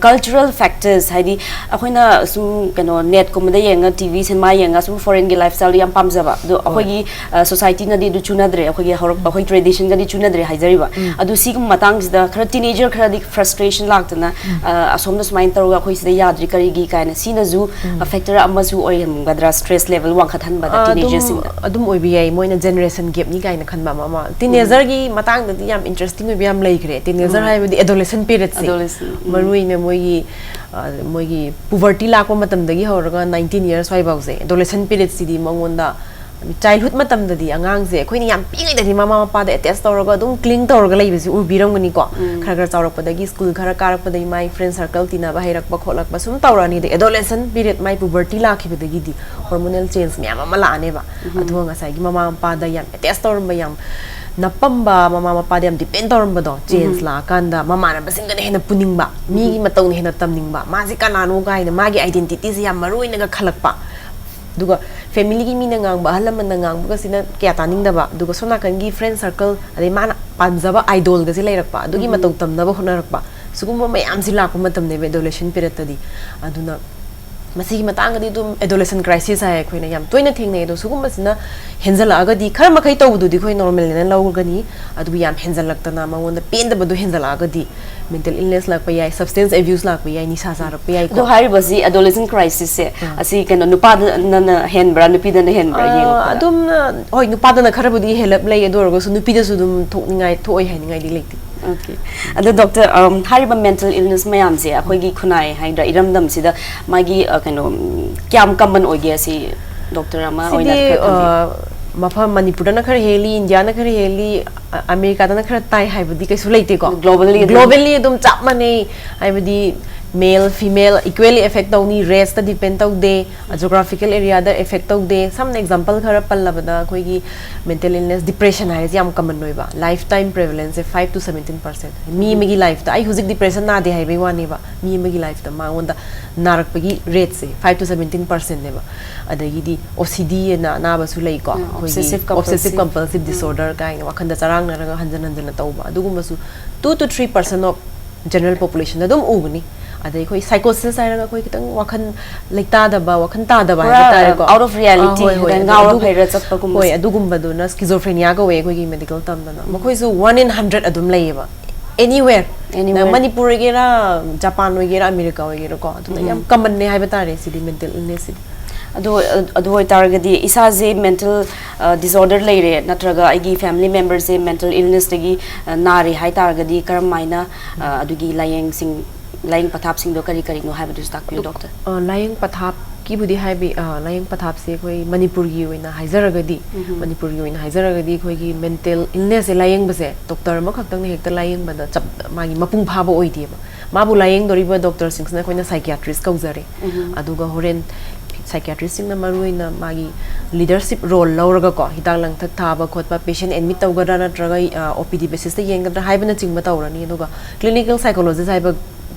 ꯀꯜꯆꯔꯦꯜ ꯐꯦꯛꯇꯔꯁ, ꯍꯥꯏꯗꯤ ꯑꯩꯈꯣꯏꯅ ꯁꯨꯝ ꯀꯩꯅꯣ ꯅꯦꯠꯀꯨꯝꯕꯗ ꯌꯦꯡꯉ, ꯇꯤ ꯚꯤ ꯁꯤꯅꯦꯃꯥ ꯌꯦꯡꯉ ꯁꯨꯝ ꯐꯣꯔꯦꯟꯒꯤ ꯂꯥꯏꯐ ꯁ꯭ꯇꯥꯏꯜꯗꯣ ꯌꯥꯝ ꯄꯥꯝꯖꯕ, ꯑꯗꯣ ꯑꯩꯈꯣꯏꯒꯤ ꯁꯣꯁꯥꯏꯇꯤꯅꯗꯤ ꯑꯗꯨ ꯆꯨꯅꯗ꯭ꯔꯦ, ꯑꯩꯈꯣꯏꯒꯤ ꯍꯧꯔꯛ ꯑꯩꯈꯣꯏ ꯇ꯭ꯔꯦꯗꯤꯁꯟꯒꯗꯤ ꯆꯨꯅꯗ꯭ꯔꯦ ꯍꯥꯏꯖꯔꯤꯕ꯫ ꯑꯗꯨ ꯁꯤꯒꯨꯝꯕ ꯃꯇꯥꯡꯁꯤꯗ ꯈꯔ ꯇꯤꯅꯦꯖꯔ ꯈꯔꯗꯤ ꯐ꯭ꯔꯁꯇ꯭ꯔꯦꯁꯟ ꯂꯥꯛꯇꯅ, ꯑ, ꯑꯁꯣꯝꯗ ꯁꯨꯃꯥꯏꯅ ꯇꯧꯔꯒ ꯑꯩꯈꯣꯏ ꯁꯤꯗ ꯌꯥꯗ꯭ꯔꯤ ꯀꯔꯤꯒꯤ ꯀꯥꯏꯅ, ꯁꯤꯅꯁꯨ ꯐꯦꯛꯇꯔ ꯑꯃꯁꯨ ꯑꯣꯏꯍꯟꯒꯗ꯭ꯔꯥ ꯁ꯭ꯇ꯭ꯔꯦꯁ ꯂꯦꯚꯦꯜ ꯋꯥꯡꯈꯠꯍꯟꯕꯗ ꯑꯗꯨꯝ ꯇꯤꯅꯦꯖꯔꯁꯤꯡꯗ? ꯑꯗꯨꯝ ꯑꯣꯏꯕ ꯌꯥꯏ, ꯃꯣꯏꯅ ꯖꯦꯅꯦꯔꯦꯁꯟ ꯒꯦꯞꯅꯤ ꯀꯥꯏꯅ ꯈꯟꯕ ꯑꯃ ꯑꯃ꯫ ꯇꯤꯅꯦꯖꯔꯒꯤ ꯃꯇꯥꯡꯗꯗꯤ ꯌꯥꯝ ꯏꯟꯇꯔꯦꯁꯇꯤꯡ ꯑꯣꯏꯕ ꯌꯥꯝ ꯂꯩꯈ꯭ꯔꯦ꯫ ꯇꯤꯅꯦꯖꯔ ꯍꯥꯏꯕꯗꯤ ꯑꯦꯗꯣꯂꯦꯁꯟ ꯄꯤꯔꯤꯌꯠꯁꯦ, Adolescent, ꯎꯝ꯫ ꯃꯔꯨꯑꯣꯏꯅ ꯃꯣꯏꯒꯤ, ꯑ, ꯃꯣꯏꯒꯤ ꯄꯨꯕꯔꯇꯤ ꯂꯥꯛꯄ ꯃꯇꯝꯗꯒꯤ ꯍꯧꯔꯒ ꯅꯥꯏꯟꯇꯤꯟ ꯌꯔꯁ ꯁ꯭ꯋꯥꯏꯐꯥꯎꯁꯦ, ꯑꯦꯗꯣꯂꯦꯁꯟ ꯄꯤꯔꯤꯌꯠꯁꯤꯗꯤ ꯃꯉꯣꯟꯗ ꯆꯥꯏꯜꯍꯨꯗ ꯃꯇꯝꯗꯗꯤ ꯑꯉꯥꯡꯁꯦ ꯑꯩꯈꯣꯏꯅ ꯌꯥꯝ ꯄꯤꯛꯂꯤꯉꯩꯗꯗꯤ ꯃꯃꯥ ꯃꯄꯥꯗ ꯑꯦꯇꯦꯆ ꯇꯧꯔꯒ ꯑꯗꯨꯝ ꯀ꯭ꯂꯤꯡ ꯇꯧꯔꯒ ꯂꯩꯕꯁꯤ ꯎꯕꯤꯔꯝꯒꯅꯤꯀꯣ꯫ ꯈꯔ ꯈꯔ ꯆꯥꯎꯔꯛꯄꯗꯒꯤ, ꯁ꯭ꯀꯨꯜ ꯈꯔ ꯀꯥꯔꯛꯄꯗꯒꯤ, ꯃꯥꯏ ꯐ꯭ꯔꯦꯟ ꯁꯔꯀꯜ ꯇꯤꯟꯅꯕ ꯍꯩꯔꯛꯄ ꯈꯣꯠꯂꯛꯄ ꯁꯨꯝ ꯇꯧꯔꯛꯑꯅꯤ꯫ ꯑꯗꯩ ꯑꯦꯗꯣꯂꯦꯁꯟ ꯄꯤꯔꯤꯌꯠ, ꯃꯥꯏ ꯄꯨꯕꯔꯇꯤ ꯂꯥꯛꯈꯤꯕꯗꯒꯤꯗꯤ ꯍꯣꯔꯃꯣꯅꯦꯜ ꯆꯦꯟꯖ ꯃꯌꯥꯝ ꯑꯃ ꯂꯥꯛꯑꯅꯦꯕ꯫ ꯑꯗꯨꯒ ꯉꯁꯥꯏꯒꯤ ꯃꯃꯥ ꯃꯄꯥꯗ ꯌꯥꯝ ꯑꯦꯇꯦꯆ ꯇꯧꯔꯝꯕ, ꯌꯥꯝ ꯅꯞꯄꯝꯕ, ꯃꯃꯥ ꯃꯄꯥꯗ ꯌꯥꯝ ꯗꯤꯄꯦꯟ ꯇꯧꯔꯝꯕꯗꯣ, ꯆꯦꯟꯖ ꯂꯥꯛꯑꯀꯥꯟꯗ ꯃꯃꯥꯟꯅꯕꯁꯤꯡꯒꯅ ꯍꯦꯟꯅ ꯄꯨꯅꯤꯡꯕ, ꯃꯤꯒꯤ ꯃꯇꯧꯅ ꯍꯦꯟꯅ ꯇꯝꯅꯤꯡꯕ, ꯃꯥꯁꯤ ꯀꯅꯥꯅꯣ ꯀꯥꯏꯅ ꯃꯥꯒꯤ ꯑꯥꯏꯗꯦꯟꯇꯤꯇꯤꯁꯦ ꯌꯥꯝ ꯃꯔꯨ ꯑꯣꯏꯅꯒ ꯈꯜꯂꯛꯄ꯫ ꯑꯗꯨꯒ ꯐꯦꯃꯤꯂꯤꯒꯤ ꯃꯤꯅ ꯉꯥꯡꯕ, ꯑꯍꯜ ꯂꯃꯟꯅ ꯉꯥꯡꯕꯒꯁꯤꯅ ꯀꯌꯥ ꯇꯥꯅꯤꯡꯗꯕ, ꯑꯗꯨꯒ ꯁꯣꯝ ꯅꯥꯀꯟꯒꯤ ꯐ꯭ꯔꯦꯟ ꯁꯔꯀꯜ, ꯑꯗꯩ ꯃꯥꯅ ꯄꯥꯝꯖꯕ ꯑꯥꯏꯗꯣꯜꯒꯁꯦ ꯂꯩꯔꯛꯄ, ꯑꯗꯨꯒꯤ ꯃꯇꯧ ꯇꯝꯅꯕ ꯍꯣꯠꯅꯔꯛꯄ, ꯁꯤꯒꯨꯝꯕ ꯃꯌꯥꯝꯁꯤ ꯂꯥꯛꯄ ꯃꯇꯝꯅꯦꯕ ꯑꯦꯗꯣꯂꯦꯁꯟ ꯄꯤꯔꯤꯌꯠꯇꯗꯤ꯫ ꯑꯗꯨꯅ ꯃꯁꯤꯒꯤ ꯃꯇꯥꯡꯗꯗꯤ ꯑꯗꯨꯝ ꯑꯦꯗꯣꯂꯦꯁꯟ ꯀ꯭ꯔꯥꯏꯁꯤꯁ ꯍꯥꯏ ꯑꯩꯈꯣꯏꯅ ꯌꯥꯝ ꯇꯣꯏꯅ ꯊꯦꯡꯅꯩ꯫ ꯑꯗꯣ ꯁꯤꯒꯨꯝꯕꯁꯤꯅ ꯍꯦꯟꯖꯜꯂꯛꯑꯒꯗꯤ, ꯈꯔ ꯃꯈꯩ ꯇꯧꯕꯗꯨꯗꯤ ꯑꯩꯈꯣꯏ ꯅꯣꯔꯃꯦꯜ ꯑꯅ ꯂꯧꯒꯅꯤ, ꯑꯗꯨꯕꯨ ꯌꯥꯝ ꯍꯦꯟꯖꯜꯂꯛꯇꯅ ꯃꯉꯣꯟꯗ ꯄꯦꯟꯗꯕꯗꯣ ꯍꯦꯟꯖꯜꯂꯛꯑꯒꯗꯤ ꯃꯦꯟꯇꯦꯜ ꯏꯜꯅꯦꯁ ꯂꯥꯛꯄ ꯌꯥꯏ, ꯁꯕꯁꯇꯦꯟꯁ ꯑꯦꯕ꯭ꯌꯨꯁ ꯂꯥꯛꯄ ꯌꯥꯏ, ꯅꯤꯁꯥ ꯆꯥꯔꯛꯄ ꯌꯥꯏꯀꯣ꯫ ꯑꯗꯣ ꯍꯥꯏꯔꯤꯕꯁꯤ ꯑꯦꯗꯣꯂꯦꯁꯟ ꯀ꯭ꯔꯥꯏꯁꯤꯁꯁꯦ, ꯑꯥ꯫ ꯑꯁꯤ ꯀꯩꯅꯣ ꯅꯨꯄꯥꯗꯅ ꯍꯦꯟꯕ꯭ꯔꯥ, ꯅꯨꯄꯤꯗꯅ ꯍꯦꯟꯕ꯭ꯔꯥ? ꯑꯥ, ꯌꯦꯡꯉꯛꯄꯗ? ꯑꯗꯨꯝ, ꯑ, ꯍꯣꯏ, ꯅꯨꯄꯥꯗꯅ ꯈꯔꯕꯨꯗꯤ ꯍꯦꯜꯂꯞ ꯂꯩ, ꯑꯗꯨ ꯑꯣꯏꯔꯒꯁꯨ ꯅꯨꯄꯤꯗꯁꯨ ꯑꯗꯨꯝ ꯊꯣꯛꯅꯤꯡꯉꯥꯏ, ꯊꯣꯛꯑꯣꯏ ꯍꯥꯏꯅꯤꯡꯉꯥꯏꯗꯤ ꯂꯩꯇꯦ꯫ ꯑꯣꯀꯦ꯫ ꯑꯗꯣ ꯗꯣꯛꯇꯔ, ꯍꯥꯏꯔꯤꯕ ꯃꯦꯟꯇꯦꯜ ꯏꯜꯅꯦꯁ ꯃꯌꯥꯝꯁꯦ ꯑꯩꯈꯣꯏꯒꯤ ꯈꯨꯟꯅꯥꯏ ꯍꯥꯏꯒꯗ꯭ꯔꯥ, ꯏꯔꯝꯗꯝꯁꯤꯗ ꯃꯥꯒꯤ ꯀꯩꯅꯣ ꯀꯌꯥꯝ ꯀꯃꯟ ꯑꯣꯏꯒꯦ, ꯑꯁꯤ ꯗꯣꯛꯇꯔ ꯑꯃ ꯑꯣꯏꯅ ꯁꯤꯗꯤ ꯈꯟꯕꯤꯌꯨ꯫ ꯃꯐꯝ ꯃꯅꯤꯄꯨꯔꯗꯅ ꯈꯔ ꯍꯦꯜꯂꯤ, ꯏꯟꯗꯤꯌꯥꯅ ꯈꯔ ꯍꯦꯜꯂꯤ, ꯑꯃꯦꯔꯤꯀꯥꯗꯅ ꯈꯔ ꯇꯥꯏ ꯍꯥꯏꯕꯗꯤ ꯀꯩꯁꯨ ꯂꯩꯇꯦꯀꯣ꯫ Globally ꯑꯗꯨꯝ꯫ Globally ꯑꯗꯨꯝ ꯆꯞ ꯃꯥꯟꯅꯩ꯫ ꯍꯥꯏꯕꯗꯤ ꯃꯦꯜ ꯐꯤꯃꯦꯜ ꯏꯀ꯭ꯋꯦꯂꯤ ꯑꯦꯐꯦꯛ ꯇꯧꯅꯤ, ꯔꯦꯁꯇ ꯗꯤꯄꯦꯟ ꯇꯧꯗꯦ, ꯖꯣꯒ꯭ꯔꯥꯐꯤꯀꯦꯜ ꯑꯦꯔꯤꯌꯥꯗ ꯑꯦꯐꯦꯛ ꯇꯧꯗꯦ꯫ ꯁꯝꯅ ꯑꯦꯛꯖꯥꯝꯄꯜ ꯈꯔ ꯄꯜꯂꯕꯗ ꯑꯩꯈꯣꯏꯒꯤ ꯃꯦꯟꯇꯦꯜ ꯏꯜꯅꯦꯁ, ꯗꯤꯄ꯭ꯔꯦꯁꯟ ꯍꯥꯏꯁꯦ ꯌꯥꯝ ꯀꯃꯟ ꯑꯣꯏꯕ꯫ ꯂꯥꯏꯐ ꯇꯥꯏꯝ ꯄ꯭ꯔꯦꯚꯂꯦꯟꯁꯁꯦ ꯐꯥꯏꯚ ꯇꯨ ꯁꯕꯦꯟꯇꯤꯟ ꯄꯥꯔꯁꯦꯟ꯫ ꯃꯤ ꯑꯃꯒꯤ ꯂꯥꯏꯐꯇ, ꯑꯩ ꯍꯧꯖꯤꯛ ꯗꯤꯄ꯭ꯔꯦꯁꯟ ꯅꯥꯗꯦ ꯍꯥꯏꯕꯒꯤ ꯋꯥꯅꯦꯕ, ꯃꯤ ꯑꯃꯒꯤ ꯂꯥꯏꯐꯇ ꯃꯉꯣꯟꯗ ꯅꯥꯔꯛꯄꯒꯤ ꯔꯦꯠꯁꯦ ꯐꯥꯏꯚ ꯇꯨ ꯁꯕꯦꯟꯇꯤꯟ ꯄꯥꯔꯁꯦꯟꯅꯦꯕ꯫ ꯑꯗꯒꯤꯗꯤ ꯑꯣ ꯁꯤ ꯗꯤ ꯑꯅ ꯑꯅꯥꯕꯁꯨ ꯂꯩꯀꯣ꯫ ꯎꯝ, ꯑꯩꯈꯣꯏꯒꯤ obsessive compulsive. Obsessive compulsive disorder ꯀꯥꯏꯅ ꯋꯥꯈꯟꯗ ꯆꯔꯥꯡꯅꯔꯒ ꯍꯟꯖꯟ ꯍꯟꯖꯟꯅ ꯇꯧꯕ, ꯑꯗꯨꯒꯨꯝꯕꯁꯨ two to three percent of general populationꯗ ꯑꯗꯨꯝ ꯎꯕꯅꯤ꯫ ꯑꯗꯩ ꯑꯩꯈꯣꯏ ꯁꯥꯏꯀꯣꯁꯤꯁ ꯍꯥꯏꯔꯒ ꯑꯩꯈꯣꯏ ꯈꯤꯇꯪ ꯋꯥꯈꯜ ꯂꯩꯇꯥꯗꯕ, ꯋꯥꯈꯜ ꯇꯥꯗꯕ ꯄꯨꯔꯥ, ꯍꯥꯏꯕ ꯇꯥꯔꯦꯀꯣ꯫ out of reality, ꯑꯥ, ꯍꯣꯏ, ꯍꯣꯏ, ꯍꯥꯏꯗꯤ ꯑꯗꯨ-, ꯉꯥꯎꯔ ꯑꯗꯨ-, ꯐꯩꯔ ꯆꯠꯄꯒꯨꯝꯕꯁꯦ꯫ ꯍꯣꯏ, ꯑꯗꯨꯒꯨꯝꯕꯗꯨꯅ schizophreniaꯒ ꯀꯧꯋꯦ ꯑꯩꯈꯣꯏꯒꯤ ꯃꯦꯗꯤꯀꯦꯜ ꯇꯝꯗꯅ꯫ ꯃꯈꯣꯏꯁꯨ one in hundred ꯑꯗꯨꯝ ꯂꯩꯌꯦꯕ꯫ Anywhere. Anywhere. ꯅꯪ ꯃꯅꯤꯄꯨꯔ ꯑꯣꯏꯒꯦꯔꯥ, ꯖꯄꯥꯟ ꯑꯣꯏꯒꯦꯔꯥ, ꯑꯃꯦꯔꯤꯀꯥ ꯑꯣꯏꯒꯦꯔꯥꯀꯣ, ꯑꯗꯨꯅ ꯌꯥꯝ ꯀꯃꯟꯅꯦ ꯍꯥꯏꯕ ꯇꯥꯔꯦ ꯁꯤꯗꯤ, ꯃꯦꯟꯇꯦꯜ ꯏꯜꯅꯦꯁꯁꯤꯗꯤ꯫ ꯑꯗꯨ ꯑꯗꯨ ꯑꯣꯏꯇꯥꯔꯒꯗꯤ ꯏꯁꯥꯁꯦ ꯃꯦꯟꯇꯦꯜ ꯗꯤꯁꯑꯣꯔꯗꯔ ꯂꯩꯔꯦ, ꯅꯠꯇ꯭ꯔꯒ ꯑꯩꯒꯤ ꯐꯦꯃꯤꯂꯤ ꯃꯦꯝꯕꯔꯁꯦ ꯃꯦꯟꯇꯦꯜ ꯏꯜꯅꯦꯁꯇꯒꯤ ꯅꯥꯔꯦ ꯍꯥꯏꯇꯥꯔꯒꯗꯤ, ꯀꯔꯝ ꯍꯥꯏꯅ ꯑ, ꯑꯗꯨꯒꯤ ꯂꯥꯏꯌꯦꯡꯁꯤꯡ, ꯂꯥꯏꯌꯦꯡ ꯄꯊꯥꯞꯁꯤꯡꯗꯣ ꯀꯔꯤ ꯀꯔꯤꯅꯣ ꯍꯥꯏꯕꯗꯨꯁꯨ ꯇꯥꯛꯄꯤꯌꯨ, ꯗꯣꯛꯇꯔ꯫ ꯑ, ꯂꯥꯏꯌꯦꯡ ꯄꯊꯥꯞꯀꯤꯕꯨꯗꯤ ꯍꯥꯏꯕꯤ-, ꯑ, ꯂꯥꯏꯌꯦꯡ ꯄꯊꯥꯞꯁꯦ ꯑꯩꯈꯣꯏ ꯃꯅꯤꯄꯨꯔꯒꯤ ꯑꯣꯏꯅ ꯍꯥꯏꯖꯔꯒꯗꯤ, ꯃꯅꯤꯄꯨꯔꯒꯤ ꯑꯣꯏꯅ ꯍꯥꯏꯖꯔꯒꯗꯤ ꯑꯩꯈꯣꯏꯒꯤ ꯃꯦꯟꯇꯦꯜ ꯏꯜꯅꯦꯁꯁꯦ ꯂꯥꯏꯌꯦꯡꯕꯁꯦ ꯗꯣꯛꯇꯔ ꯑꯃꯈꯛꯇꯪꯅ ꯍꯦꯛꯇ ꯂꯥꯏꯌꯦꯡꯕꯗ ꯆꯞ, ꯃꯥꯒꯤ ꯃꯄꯨꯡ ꯐꯥꯕ ꯑꯣꯏꯗꯦꯕ꯫ ꯃꯥꯕꯨ ꯂꯥꯏꯌꯦꯡꯗꯧꯔꯤꯕ ꯗꯣꯛꯇꯔꯁꯤꯡꯁꯤꯅ ꯑꯩꯈꯣꯏꯅ ꯁꯥꯏꯀꯤꯌꯥꯇ꯭ꯔꯤꯁ ꯀꯧꯖꯔꯦ꯫ ꯑꯗꯨꯒ ꯍꯣꯔꯦꯟ ꯁꯥꯏꯀꯤꯌꯥꯇ꯭ꯔꯤꯁꯁꯤꯡꯅ ꯃꯔꯨꯑꯣꯏꯅ ꯃꯥꯒꯤ ꯂꯤꯗꯔꯁꯤꯞ ꯔꯣꯜ ꯂꯧꯔꯒꯀꯣ, ꯍꯤꯗꯥꯛ ꯂꯥꯡꯊꯛ ꯊꯥꯕ ꯈꯣꯠꯄ, ꯄꯦꯁꯦꯟ ꯑꯦꯗꯃꯤꯠ ꯇꯧꯒꯗ꯭ꯔꯥ ꯅꯠꯇ꯭ꯔꯒ, ꯑ, ꯑꯣ ꯄꯤ ꯗꯤ ꯕꯦꯁꯤꯁꯇ ꯌꯦꯡꯒꯗ꯭ꯔꯥ ꯍꯥꯏꯕꯅꯆꯤꯡꯕ ꯇꯧꯔꯅꯤ꯫ ꯑꯗꯨꯒ ꯀ꯭ꯂꯤꯅꯤꯀꯦꯜ ꯁꯥꯏꯀꯣꯂꯣꯖꯤꯁ ꯍꯥꯏꯕ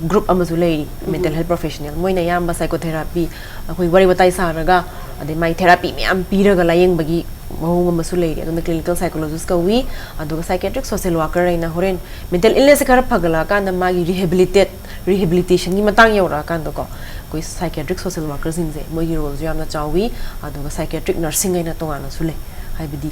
ꯒ꯭ꯔꯨꯞ ꯑꯃꯁꯨ ꯂꯩꯔꯤ, ꯃꯦꯟꯇꯦꯜ ꯍꯦꯜꯊ ꯄ꯭ꯔꯣꯐꯦꯁꯅꯦꯜ꯫ ꯃꯣꯏꯅ ꯑꯌꯥꯝꯕ ꯁꯥꯏꯀꯣꯊꯦꯔꯥꯄꯤ, ꯑꯩꯈꯣꯏ ꯋꯥꯔꯤ ꯋꯥꯇꯥꯏ ꯁꯥꯔꯒ, ꯑꯗꯩ ꯃꯥꯏ ꯊꯦꯔꯥꯄꯤ ꯃꯌꯥꯝ ꯄꯤꯔꯒ ꯂꯥꯏꯌꯦꯡꯕꯒꯤ ꯃꯑꯣꯡ ꯑꯃꯁꯨ ꯂꯩꯔꯤ꯫ ꯑꯗꯨꯅ ꯀ꯭ꯂꯤꯅꯤꯀꯦꯜ ꯁꯥꯏꯀꯣꯂꯣꯖꯤꯁ ꯀꯧꯏ꯫ ꯑꯗꯨꯒ ꯁꯥꯏꯀꯦꯇ꯭ꯔꯤꯛ ꯁꯣꯁꯦꯜ ꯋꯥꯔꯀꯔ ꯍꯥꯏꯅ ꯍꯣꯔꯦꯟ ꯃꯦꯟꯇꯦꯜ ꯏꯜꯅꯦꯁꯁꯦ ꯈꯔ ꯐꯒꯠꯂꯛꯑꯀꯥꯟꯗ ꯃꯥꯒꯤ ꯔꯤꯍꯦꯕꯤꯂꯤꯇꯦꯠ, ꯔꯤꯍꯦꯕꯤꯂꯤꯇꯦꯁꯟꯒꯤ ꯃꯇꯥꯡ ꯌꯧꯔꯛꯑꯀꯥꯟꯗꯀꯣ, ꯑꯩꯈꯣꯏ ꯁꯥꯏꯀꯦꯇ꯭ꯔꯤꯛ ꯁꯣꯁꯦꯜ ꯋꯥꯔꯀꯔꯁꯤꯡꯁꯦ ꯃꯣꯏꯒꯤ ꯔꯣꯜꯁꯨ ꯌꯥꯝꯅ ꯆꯥꯎꯏ꯫ ꯑꯗꯨꯒ ꯁꯥꯏꯀꯦꯇ꯭ꯔꯤꯛ ꯅꯔꯁꯤꯡ ꯍꯥꯏꯅ ꯇꯣꯉꯥꯟꯅꯁꯨ ꯂꯩ꯫ ꯍꯥꯏꯕꯗꯤ,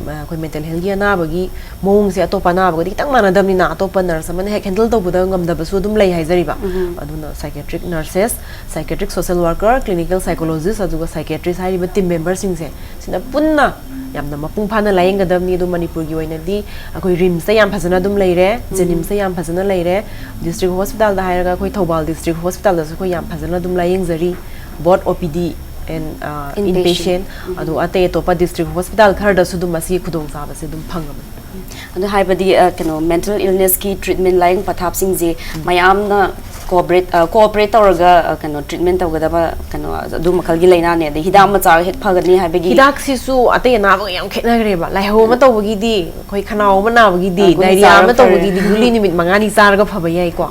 ꯑ, ꯑꯩꯈꯣꯏ ꯃꯦꯟꯇꯦꯜ ꯍꯦꯜꯊꯀꯤ ꯑꯅꯥꯕꯒꯤ ꯃꯑꯣꯡꯁꯦ ꯑꯇꯣꯞꯄ ꯑꯅꯥꯕꯒꯗꯤ ꯈꯤꯇꯪ ꯃꯥꯟꯅꯗꯕꯅꯤꯅ, ꯑꯇꯣꯞꯄ ꯅꯔꯁ ꯑꯃꯅ ꯍꯦꯛ ꯍꯦꯟꯗꯜ ꯇꯧꯕꯗ ꯉꯝꯗꯕꯁꯨ ꯑꯗꯨꯝ ꯂꯩ ꯍꯥꯏꯖꯔꯤꯕ꯫ ꯑꯗꯨꯅ psychiatric nurses, psychiatric social worker, clinical psychologist, ꯑꯗꯨꯒ ꯁꯥꯏꯀꯦꯇ꯭ꯔꯤꯁ ꯍꯥꯏꯔꯤꯕ ꯇꯤꯝ ꯃꯦꯝꯕꯔꯁꯤꯡꯁꯦ ꯁꯤꯅ ꯄꯨꯟꯅ ꯌꯥꯝꯅ ꯃꯄꯨꯡ ꯐꯥꯅ ꯂꯥꯌꯦꯡꯒꯗꯕꯅꯤ꯫ ꯑꯗꯨ ꯃꯅꯤꯄꯨꯔꯒꯤ ꯑꯣꯏꯅꯗꯤ ꯑꯩꯈꯣꯏ ꯔꯤꯝꯁꯇ ꯌꯥꯝ ꯐꯖꯅ ꯑꯗꯨꯝ ꯂꯩꯔꯦ, ꯖꯦꯅꯤꯝꯁꯇ ꯌꯥꯝ ꯐꯖꯅ ꯂꯩꯔꯦ, ꯗꯤꯁꯇ꯭ꯔꯤꯛ ꯍꯣꯁꯄꯤꯇꯥꯜꯗ ꯍꯥꯏꯔꯒ ꯑꯩꯈꯣꯏ ꯊꯧꯕꯥꯜ ꯗꯤꯁꯇ꯭ꯔꯤꯛ ꯍꯣꯁꯄꯤꯇꯥꯜꯗꯁꯨ ꯑꯩꯈꯣꯏ ꯌꯥꯝ ꯐꯖꯅ ꯑꯗꯨꯝ ꯂꯥꯌꯦꯡꯖꯔꯤ, both O P D and inpatient꯫ ꯑꯗꯨ ꯑꯇꯩ ꯑꯇꯣꯞꯄ ꯗꯤꯁꯇ꯭ꯔꯤꯛ ꯍꯣꯁꯄꯤꯇꯥꯜ ꯈꯔꯗꯁꯨ ꯑꯗꯨꯝ ꯃꯁꯤꯒꯤ ꯈꯨꯗꯣꯡꯆꯥꯕꯁꯦ ꯑꯗꯨꯝ ꯐꯪꯉꯕꯅꯤ꯫ ꯑꯗꯨ ꯍꯥꯏꯕꯗꯤ ꯀꯩꯅꯣ, ꯃꯦꯟꯇꯦꯜ ꯏꯜꯅꯦꯁꯀꯤ ꯇ꯭ꯔꯤꯠꯃꯦꯟ, ꯂꯥꯏꯌꯦꯡ ꯄꯊꯥꯞꯁꯤꯡꯁꯦ ꯃꯌꯥꯝꯅ ꯀꯣꯑꯣꯄꯔꯦꯠ ꯀꯣꯑꯣꯄꯔꯦꯠ ꯇꯧꯔꯒ ꯀꯩꯅꯣ, ꯇ꯭ꯔꯤꯠꯃꯦꯟ ꯇꯧꯒꯗꯕ ꯀꯩꯅꯣ, ꯑꯗꯨ ꯃꯈꯜꯒꯤ ꯂꯥꯏꯅꯥꯅꯦ꯫ ꯑꯗꯩ ꯍꯤꯗꯥꯛ ꯑꯃ ꯆꯥꯔꯒ ꯍꯦꯛ ꯐꯒꯅꯤ ꯍꯥꯏꯕꯒꯤ ꯍꯤꯗꯥꯛꯁꯤꯁꯨ ꯑꯇꯩ ꯑꯅꯥꯕꯒ ꯌꯥꯝ ꯈꯦꯠꯅꯈ꯭ꯔꯦꯕ꯫ ꯂꯥꯏꯍꯧ ꯑꯃ ꯇꯧꯕꯒꯤꯗꯤ, ꯑꯩꯈꯣꯏ ꯈꯅꯥꯎ ꯑꯃ ꯅꯥꯕꯒꯤꯗꯤ, ꯑ, ꯒꯨꯂꯤ ꯗꯥꯏꯔꯤꯌꯥ ꯆꯥꯔꯒ ꯑꯃ ꯐꯔꯦ꯫ ꯇꯧꯕꯒꯤꯗꯤ ꯒꯨꯂꯤ ꯅꯨꯃꯤꯠ ꯃꯉꯥꯅꯤ ꯆꯥꯔꯒ ꯐꯕ ꯌꯥꯏꯀꯣ꯫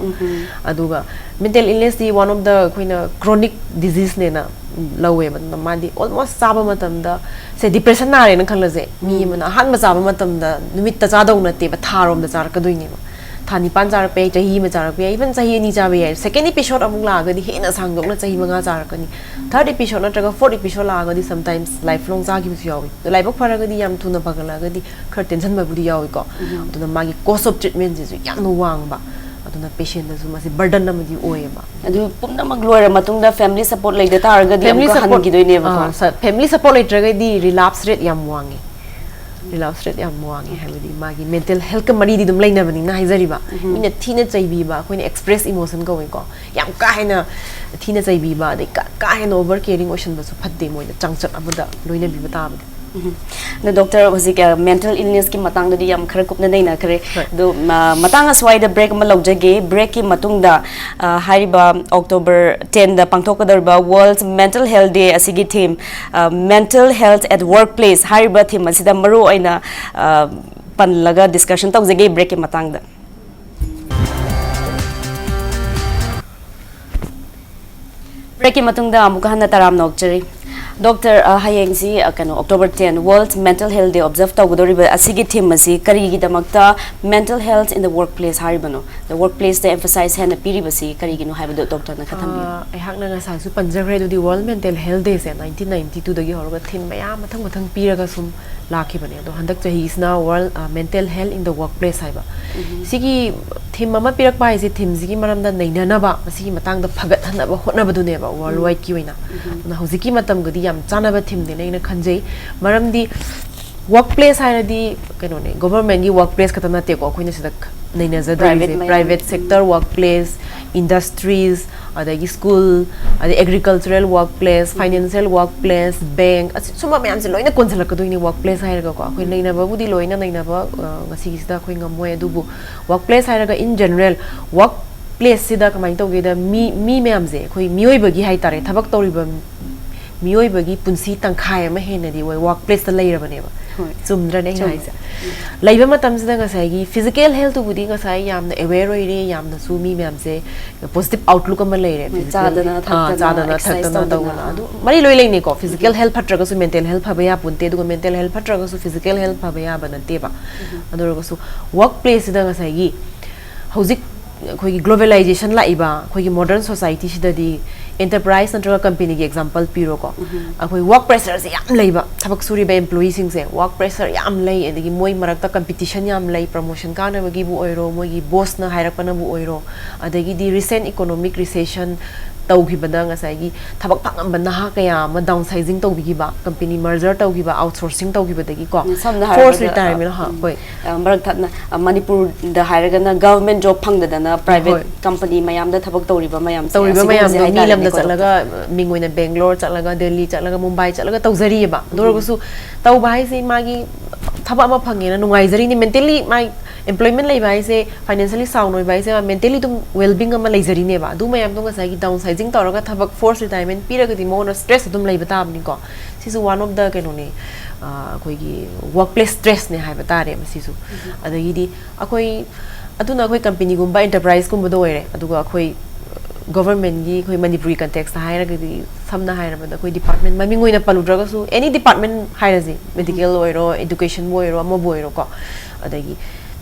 ꯑꯗꯨꯒ ꯃꯦꯟꯇꯦꯜ ꯏꯜꯅꯦꯁꯇꯤ one of the ꯑꯩꯈꯣꯏꯅ ꯀ꯭ꯔꯣꯅꯤꯛ ꯗꯤꯖꯤꯖꯅꯦꯅ ꯂꯧꯋꯦꯕ꯫ ꯑꯗꯨꯅ ꯃꯥꯗꯤ ꯑꯣꯜꯃꯣꯁ ꯆꯥꯕ ꯃꯇꯝꯗ, ꯁꯦ, ꯗꯤꯄ꯭ꯔꯦꯁꯟ ꯅꯥꯔꯦꯅ ꯈꯜꯂꯁꯦ, ꯃꯤ ꯑꯃꯅ ꯑꯍꯥꯟꯕ ꯆꯥꯕ ꯃꯇꯝꯗ ꯅꯨꯃꯤꯠꯇ ꯆꯥꯗꯧ ꯅꯠꯇꯦꯕ, ꯊꯥꯔꯣꯝꯗ ꯆꯥꯔꯛꯀꯗꯣꯏꯅꯦꯕ꯫ ꯊꯥ ꯅꯤꯄꯥꯟ ꯆꯥꯔꯛꯄ ꯌꯥꯏ, ꯆꯍꯤ ꯑꯃ ꯆꯥꯔꯛꯄ ꯌꯥꯏ, ꯏꯚꯟ ꯆꯍꯤ ꯑꯅꯤ ꯆꯥꯕ ꯌꯥꯏ꯫ ꯁꯦꯀꯦꯟ ꯏꯄꯤꯁꯣꯗ ꯑꯃꯨꯛ ꯂꯥꯛꯑꯒꯗꯤ ꯍꯦꯟꯅ ꯁꯥꯡꯗꯣꯛꯅ ꯆꯍꯤ ꯃꯉꯥ ꯆꯥꯔꯛꯀꯅꯤ꯫ ꯊꯥꯔꯠ ꯏꯄꯤꯁꯣꯗ ꯅꯠꯇ꯭ꯔꯒ ꯐꯣꯔꯠ ꯏꯄꯤꯁꯣꯗ ꯂꯥꯛꯑꯒꯗꯤ ꯁꯝꯇꯥꯏꯝꯁ ꯂꯥꯏꯐ ꯂꯣꯡ ꯆꯥꯈꯤꯕꯁꯨ ꯌꯥꯎꯏ꯫ ꯑꯗꯣ ꯂꯥꯏꯕꯛ ꯐꯔꯒꯗꯤ, ꯌꯥꯝ ꯊꯨꯅ ꯐꯒꯠꯂꯛꯑꯒꯗꯤ ꯈꯔ ꯇꯦꯟꯁꯤꯟꯕꯕꯨꯗꯤ ꯌꯥꯎꯏꯀꯣ꯫ ꯑꯗꯨꯅ ꯃꯥꯒꯤ ꯀꯣꯁ ꯑꯣꯐ ꯇ꯭ꯔꯤꯠꯃꯦꯟꯁꯤꯁꯨ ꯌꯥꯝꯅ ꯋꯥꯡꯕ, ꯑꯗꯨꯅ ꯄꯦꯁꯦꯟꯗꯁꯨ ꯃꯁꯤ ꯕꯔꯗꯟ ꯑꯃꯗꯤ ꯑꯣꯏꯌꯦꯕ꯫ ꯑꯗꯨ ꯄꯨꯝꯅꯃꯛ ꯂꯣꯏꯔ ꯃꯇꯨꯡꯗ ꯐꯦꯃꯤꯂꯤ ꯁꯄꯣꯔꯠ ꯂꯩꯗ ꯇꯥꯔꯒꯗꯤ ꯑꯃꯨꯛꯀ ꯍꯟꯈꯤꯗꯣꯏꯅꯦꯕꯀꯣ꯫ ꯐꯦꯃꯤꯂꯤ ꯁꯄꯣꯔꯠ ꯂꯩꯇ꯭ꯔꯒꯗꯤ ꯔꯤꯂꯥꯞꯁ ꯔꯦꯠ ꯌꯥꯝ ꯋꯥꯡꯉꯦ꯫ ꯔꯤꯂꯥꯞꯁ ꯔꯦꯠ ꯌꯥꯝ ꯋꯥꯡꯉꯦ ꯍꯥꯏꯕꯗꯤ ꯃꯥꯒꯤ ꯃꯦꯟꯇꯦꯜ ꯍꯦꯜꯠꯀ ꯃꯔꯤꯗꯤ ꯑꯗꯨꯝ ꯂꯩꯅꯕꯅꯤꯅ ꯍꯥꯏꯖꯔꯤꯕ꯫ ꯃꯤꯅ ꯊꯤꯅ ꯆꯩꯕꯤꯕ, ꯑꯩꯈꯣꯏꯅ ꯑꯦꯛꯁꯄ꯭ꯔꯦꯁ ꯏꯃꯣꯁꯟ ꯀꯧꯏꯀꯣ, ꯌꯥꯝ ꯀꯥ ꯍꯦꯟꯅ ꯊꯤꯅ ꯆꯩꯕꯤꯕ, ꯑꯗꯩ ꯀꯥ ꯀꯥ ꯍꯦꯟꯅ ꯑꯣꯚꯔ ꯀꯦꯌꯔꯤꯡ ꯑꯣꯏꯁꯟꯕꯁꯨ ꯐꯠꯇꯦ, ꯃꯣꯏꯗ ꯆꯥꯡꯆꯠ ꯑꯃꯗ ꯂꯣꯏꯅꯕꯤꯕ ꯇꯥꯕꯅꯤ꯫ ꯑꯗꯣ ꯗꯣꯛꯇꯔ, ꯍꯧꯖꯤꯛ ꯃꯦꯟꯇꯦꯜ ꯏꯜꯅꯦꯁꯀꯤ ꯃꯇꯥꯡꯗꯗꯤ ꯌꯥꯝ ꯈꯔ ꯀꯨꯞꯅ ꯅꯩꯅꯈ꯭ꯔꯦ꯫ ꯍꯣꯏ꯫ ꯑꯗꯣ ꯃꯇꯥꯡ ꯑꯁ꯭ꯋꯥꯏꯗ ꯕ꯭ꯔꯦꯛ ꯑꯃ ꯂꯧꯖꯒꯦ꯫ ꯕ꯭ꯔꯦꯛꯀꯤ ꯃꯇꯨꯡꯗ ꯍꯥꯏꯔꯤꯕ ꯑꯣꯛꯇꯣꯕꯔ ꯇꯦꯟꯗ ꯄꯥꯡꯊꯣꯛꯀꯗꯧꯔꯤꯕ ꯋꯥꯔꯜꯗ ꯃꯦꯟꯇꯦꯜ ꯍꯦꯜꯠ ꯗꯦ ꯑꯁꯤꯒꯤ theme, mental health at work place ꯍꯥꯏꯔꯤꯕ ꯊꯤꯝ ꯑꯁꯤꯗ ꯃꯔꯨ ꯑꯣꯏꯅ ꯄꯜꯂꯒ ꯗꯤꯁꯀꯁꯟ ꯇꯧꯖꯒꯦ ꯕ꯭ꯔꯦꯛꯀꯤ ꯃꯇꯥꯡꯗ꯫ ꯕ꯭ꯔꯦꯛꯀꯤ ꯃꯇꯨꯡꯗ ꯑꯃꯨꯛꯀ ꯍꯟꯅ ꯇꯔꯥꯝꯅ ꯑꯣꯛꯆꯔꯤ꯫ ꯗꯣꯛꯇꯔ, ꯍꯌꯦꯡꯁꯤ ꯀꯩꯅꯣ, October ten, world mental health day observe ꯇꯧꯒꯗꯧꯔꯤꯕ ꯑꯁꯤꯒꯤ ꯊꯤꯝ ꯑꯁꯤ ꯀꯔꯤꯒꯤꯗꯃꯛꯇ mental health in the work place ꯍꯥꯏꯔꯤꯕꯅꯣ? ꯗ ꯋꯥꯔꯛ ꯄ꯭ꯂꯦꯁꯇ ꯑꯦꯝꯐꯁꯥꯏꯖ ꯍꯦꯟꯅ ꯄꯤꯔꯤꯕꯁꯤ ꯀꯔꯤꯒꯤꯅꯣ ꯍꯥꯏꯕꯗꯨ ꯗꯣꯛꯇꯔꯅ ꯈꯔ ꯊꯝꯕꯤꯌꯨ꯫ ꯑꯩꯍꯥꯛꯅ ꯉꯁꯥꯏꯁꯨ ꯄꯟꯖꯈ꯭ꯔꯦ꯫ ꯑꯗꯨꯗꯤ ꯋꯥꯔꯜꯗ ꯃꯦꯟꯇꯦꯜ ꯍꯦꯜꯠ ꯗꯦꯁꯦ ꯅꯥꯏꯟꯇꯤꯟ ꯅꯥꯏꯟꯇꯤ ꯇꯨꯗꯒꯤ ꯍꯧꯔꯒ ꯊꯤꯝ ꯃꯌꯥꯝ ꯃꯊꯪ ꯃꯊꯪ ꯄꯤꯔꯒ ꯁꯨꯝ ꯂꯥꯛꯈꯤꯕꯅꯦ꯫ ꯑꯗꯣ ꯍꯟꯗꯛ ꯆꯍꯤꯁꯤꯅ world mental health in the work place ꯍꯥꯏꯕ꯫ ꯁꯤꯒꯤ ꯊꯤꯝ ꯑꯃ ꯄꯤꯔꯛꯄ ꯍꯥꯏꯁꯦ ꯊꯤꯝꯁꯤꯒꯤ ꯃꯔꯝꯗ ꯅꯩꯅꯅꯕ, ꯃꯁꯤꯒꯤ ꯃꯇꯥꯡꯗ ꯐꯒꯠꯍꯟꯅꯕ ꯍꯣꯠꯅꯕꯗꯨꯅꯦꯕ, ꯋꯥꯔꯜꯗ ꯋꯥꯏꯗꯀꯤ ꯑꯣꯏꯅ꯫ ꯑꯗꯨꯅ ꯍꯧꯖꯤꯛꯀꯤ ꯃꯇꯝꯒꯗꯤ ꯌꯥꯝ ꯆꯥꯟꯅꯕ ꯊꯤꯝꯅꯦꯅ ꯑꯩꯅ ꯈꯟꯖꯩ꯫ ꯃꯔꯝꯗꯤ ꯋꯥꯔꯛ ꯄ꯭ꯂꯦꯁ ꯍꯥꯏꯔꯗꯤ ꯀꯩꯅꯣꯅꯦ, ꯒꯣꯚꯔꯟꯃꯦꯟꯒꯤ ꯋꯥꯔꯛ ꯄ꯭ꯂꯦꯁ ꯈꯛꯇ ꯅꯠꯇꯦꯀꯣ ꯑꯩꯈꯣꯏꯅ ꯁꯤꯗ ꯈ- ꯅꯩꯅꯖꯗꯣꯔꯤꯁꯦ꯫ ꯃꯌꯥꯝ꯫ Private sector work place, industries, ꯑꯗꯒꯤ ꯁ꯭ꯀꯨꯜ, ꯑꯗꯩ agricultural work place, financial work place, bank, ꯑꯁꯤ ꯁꯨꯝꯕ ꯃꯌꯥꯝꯁꯦ ꯂꯣꯏꯅ ꯀꯣꯟꯁꯤꯜꯂꯛꯀꯗꯣꯏꯅꯤ ꯋꯥꯔꯛ ꯄ꯭ꯂꯦꯁ ꯍꯥꯏꯔꯒꯀꯣ꯫ ꯑꯩꯈꯣꯏ ꯅꯩꯅꯕꯕꯨꯗꯤ ꯂꯣꯏꯅ ꯅꯩꯅꯕ ꯑ, ꯉꯁꯤꯒꯤꯁꯤꯗ ꯑꯩꯈꯣꯏ ꯉꯝꯃꯣꯏ, ꯑꯗꯨꯕꯨ ꯋꯥꯔꯛ ꯄ꯭ꯂꯦꯁ ꯍꯥꯏꯔꯒ ꯏꯟ ꯖꯦꯅꯔꯦꯜ ꯋꯥꯔꯛ ꯄ꯭ꯂꯦꯁꯁꯤꯗ ꯀꯃꯥꯏꯅ ꯇꯧꯒꯦꯗ, ꯃꯤ ꯃꯤ ꯃꯌꯥꯝꯁꯦ, ꯑꯩꯈꯣꯏ ꯃꯤꯑꯣꯏꯕꯒꯤ ꯍꯥꯏꯇꯥꯔꯦ, ꯊꯕꯛ ꯇꯧꯔꯤꯕ ꯃꯤꯑꯣꯏꯕꯒꯤ ꯄꯨꯟꯁꯤ ꯇꯪꯈꯥꯏ ꯑꯃ ꯍꯦꯟꯅꯗꯤ ꯋꯥꯔꯛ ꯄ꯭ꯂꯦꯁꯇ ꯂꯩꯔꯕꯅꯦꯕ꯫ ꯍꯣꯏ꯫ ꯆꯨꯝꯗ꯭ꯔꯅꯦ ꯑꯩꯅ ꯆꯨꯝꯃꯦ꯫ ꯍꯥꯏꯁꯦ? ꯂꯩꯕ ꯃꯇꯝꯁꯤꯗ ꯉꯁꯥꯏꯒꯤ ꯐꯤꯖꯤꯀꯦꯜ ꯍꯦꯜꯠꯇꯨꯕꯨꯗꯤ ꯉꯁꯥꯏ ꯌꯥꯝꯅ ꯑꯦꯋꯦꯔ ꯑꯣꯏꯔꯦ, ꯌꯥꯝꯅꯁꯨ ꯃꯤ ꯃꯌꯥꯝꯁꯦ ꯄꯣꯖꯤꯇꯤꯚ ꯑꯥꯎꯠꯂꯨꯛ ꯑꯃ ꯂꯩꯔꯦ꯫ ꯍꯣꯏ, Physically, ꯆꯥꯗꯅ ꯑꯥ, ꯊꯛꯇꯅ, ꯆꯥꯗꯅ exercise ꯊꯛꯇꯅ ꯇꯧꯗꯅ, ꯇꯧꯗꯅ, ꯑꯗꯨ ꯃꯔꯤ ꯂꯣꯏ ꯂꯩꯅꯩꯀꯣ꯫ ꯐꯤꯖꯤꯀꯦꯜ ꯍꯦꯜꯠ ꯐꯠꯇ꯭ꯔꯒꯁꯨ ꯃꯦꯟꯇꯦꯜ ꯍꯦꯜꯠ ꯐꯕ ꯌꯥꯄꯣꯟꯇꯦ, ꯑꯗꯨꯒ ꯃꯦꯟꯇꯦꯜ ꯍꯦꯜꯠ ꯐꯠꯇ꯭ꯔꯒꯁꯨ ꯐꯤꯖꯤꯀꯦꯜ ꯍꯦꯜꯠ ꯐꯕ ꯌꯥꯕ ꯅꯠꯇꯦꯕ꯫ ꯑꯗꯨ ꯑꯣꯏꯔꯒꯁꯨ ꯋꯥꯔꯛ ꯄ꯭ꯂꯦꯁꯁꯤꯗ ꯉꯁꯥꯏꯒꯤ ꯍꯧꯖꯤꯛ ꯑꯩꯈꯣꯏꯒꯤ ꯒ꯭ꯂꯣꯕꯦꯂꯥꯏꯖꯦꯁꯟ ꯂꯥꯛꯏꯕ ꯑꯩꯈꯣꯏꯒꯤ ꯃꯣꯗꯔꯟ ꯁꯣꯁꯥꯏꯇꯤꯁꯤꯗꯗꯤ, ꯑꯦꯟꯇꯔꯄ꯭ꯔꯥꯏꯁ ꯅꯠꯇ꯭ꯔꯒ ꯀꯝꯄꯦꯅꯤꯒꯤ ꯑꯦꯛꯖꯥꯝꯄꯜ ꯄꯤꯔꯣꯀꯣ꯫ ꯑꯩꯈꯣꯏ ꯋꯥꯔꯛ ꯄ꯭ꯔꯦꯁꯔꯁꯦ ꯌꯥꯝ ꯂꯩꯕ, ꯊꯕꯛ ꯁꯨꯔꯤꯕ ꯑꯦꯝꯄ꯭ꯂꯣꯌꯤꯁꯤꯡꯁꯦ ꯋꯥꯔꯛ ꯄ꯭ꯔꯦꯁꯔ ꯌꯥꯝ ꯂꯩ, ꯑꯗꯒꯤ ꯃꯣꯏ ꯃꯔꯛꯇ ꯀꯝꯄꯤꯇꯤꯁꯟ ꯌꯥꯝ ꯂꯩ, ꯄ꯭ꯔꯃꯣꯁꯟ ꯀꯥꯅꯕꯒꯤꯕꯨ ꯑꯣꯏꯔꯣ, ꯃꯣꯏꯒꯤ ꯕꯣꯁꯅ ꯍꯥꯏꯔꯛꯄꯅꯕꯨ ꯑꯣꯏꯔꯣ, ꯑꯗꯒꯤꯗꯤ ꯔꯤꯁꯦꯟ ꯏꯀꯣꯅꯣꯃꯤꯛ ꯔꯤꯁꯦꯁꯟ ꯇꯧꯈꯤꯕꯗ ꯉꯁꯥꯏꯒꯤ ꯊꯕꯛ ꯐꯪꯉꯝꯕ ꯅꯍꯥ ꯀꯌꯥ ꯑꯃ ꯗꯥꯎꯟ ꯁꯥꯏꯖꯤꯡ ꯇꯧꯕꯤꯈꯤꯕ, ꯀꯝꯄꯦꯅꯤ ꯃꯔꯖꯔ ꯇꯧꯈꯤꯕ, ꯑꯥꯎꯠꯁꯣꯔꯁꯤꯡ ꯇꯧꯈꯤꯕꯗꯒꯤꯀꯣ, ꯁꯝꯅ ꯐꯣꯔꯁ ꯍꯥꯏꯔꯕꯗ, ꯔꯤꯇꯥꯌꯔꯃꯦꯟ, ꯎꯝ, ꯍꯣꯏ꯫ ꯑ, ꯃꯔꯛ ꯊꯠꯅ, ꯑ, ꯃꯅꯤꯄꯨꯔꯗ ꯍꯥꯏꯔꯒꯅ ꯒꯚꯔꯟꯃꯦꯟ ꯖꯣꯕ ꯐꯪꯗꯗꯅ ꯄ꯭ꯔꯥꯏꯚꯦꯠ ꯍꯣꯏ꯫ ꯀꯝꯄꯅꯤ ꯃꯌꯥꯝꯗ ꯊꯕꯛ ꯇꯧꯔꯤꯕ ꯃꯌꯥꯝꯁꯦ ꯇꯧꯔꯤꯕ ꯑꯁꯤꯒꯨꯝꯕꯁꯦ ꯃꯌꯥꯝꯗꯣ ꯃꯤ ꯂꯝꯗ ꯍꯥꯏꯇꯥꯔꯦꯅꯦꯀꯣ, ꯆꯠꯂꯒ, ꯃꯤꯡ ꯑꯣꯏꯅ ꯕꯦꯡꯒ꯭ꯂꯣꯔ ꯆꯠꯂꯒ, ꯗꯦꯜꯂꯤ ꯆꯠꯂꯒ, ꯃꯨꯝꯕꯥꯏ ꯆꯠꯂꯒ ꯇꯧꯖꯔꯤꯑꯕ꯫ ꯑꯗꯨ ꯑꯣꯏꯔꯒꯁꯨ ꯇꯧꯕ ꯍꯥꯏꯁꯦ ꯃꯥꯒꯤ ꯊꯕꯛ ꯑꯃ ꯐꯪꯉꯦꯅ ꯅꯨꯡꯉꯥꯏꯖꯔꯤꯅꯤ, ꯃꯦꯟꯇꯦꯜꯂꯤ ꯃꯥꯏ ꯑꯦꯝꯄ꯭ꯂꯣꯏꯃꯦꯟ ꯂꯩꯕ ꯍꯥꯏꯁꯦ, ꯐꯥꯏꯅꯥꯟꯁꯤꯌꯦꯜꯂꯤ ꯁꯥꯎꯟ ꯑꯣꯏꯕ ꯍꯥꯏꯁꯦ, ꯃꯦꯟꯇꯦꯜꯂꯤ ꯑꯗꯨꯝ ꯋꯦꯜꯕꯤꯡ ꯑꯃ ꯂꯩꯖꯔꯤꯅꯦꯕ꯫ ꯑꯗꯨ ꯃꯌꯥꯝꯗꯣ ꯉꯁꯥꯏꯒꯤ ꯗꯥꯎꯟ ꯁꯥꯏꯖꯤꯡ ꯇꯧꯔꯒ ꯊꯕꯛ ꯐꯣꯔꯁ ꯔꯤꯇꯥꯌꯔꯃꯦꯟ ꯄꯤꯔꯒꯗꯤ ꯃꯉꯣꯟꯗ ꯁ꯭ꯇ꯭ꯔꯦꯁ ꯑꯗꯨꯝ ꯂꯩꯕ ꯇꯥꯕꯅꯤꯀꯣ꯫ ꯁꯤꯁꯨ ꯋꯥꯟ ꯑꯣꯐ ꯗ ꯀꯩꯅꯣꯅꯦ, ꯑ, ꯑꯩꯈꯣꯏꯒꯤ ꯋꯥꯔꯛ ꯄ꯭ꯂꯦꯁ ꯁ꯭ꯇ꯭ꯔꯦꯁꯅꯦ ꯍꯥꯏꯕ ꯇꯥꯔꯦ ꯃꯁꯤꯁꯨ꯫ ꯑꯗꯒꯤꯗꯤ ꯑꯩꯈꯣꯏ, ꯑꯗꯨꯅ ꯑꯩꯈꯣꯏ ꯀꯝꯄꯦꯅꯤꯒꯨꯝꯕ, ꯑꯦꯟꯇꯔꯄ꯭ꯔꯥꯏꯁꯀꯨꯝꯕꯗ ꯑꯣꯏꯔꯦ, ꯑꯗꯨꯒ ꯑꯩꯈꯣꯏ ꯒꯣꯚꯔꯟꯃꯦꯟꯒꯤ, ꯑꯩꯈꯣꯏ ꯃꯅꯤꯄꯨꯔꯤ ꯀꯟꯇꯦꯛꯁꯇ ꯍꯥꯏꯔꯒꯗꯤ, ꯁꯝꯅ ꯍꯥꯏꯔꯕꯗ ꯑꯩꯈꯣꯏ ꯗꯤꯄꯥꯔꯠꯃꯦꯟ ꯃꯃꯤꯡ ꯑꯣꯏꯅ ꯄꯜꯂꯨꯗ꯭ꯔꯒꯁꯨ, ꯑꯦꯅꯤ ꯗꯤꯄꯥꯔꯠꯃꯦꯟ ꯍꯥꯏꯔꯁꯤ, ꯃꯦꯗꯤꯀꯦꯜ ꯑꯣꯏꯔꯣ, ꯑꯦꯗꯨꯀꯦꯁꯟꯕꯨ ꯑꯣꯏꯔꯣ, ꯑꯃꯕꯨ ꯑꯣꯏꯔꯣꯀꯣ, ꯑꯗꯒꯤ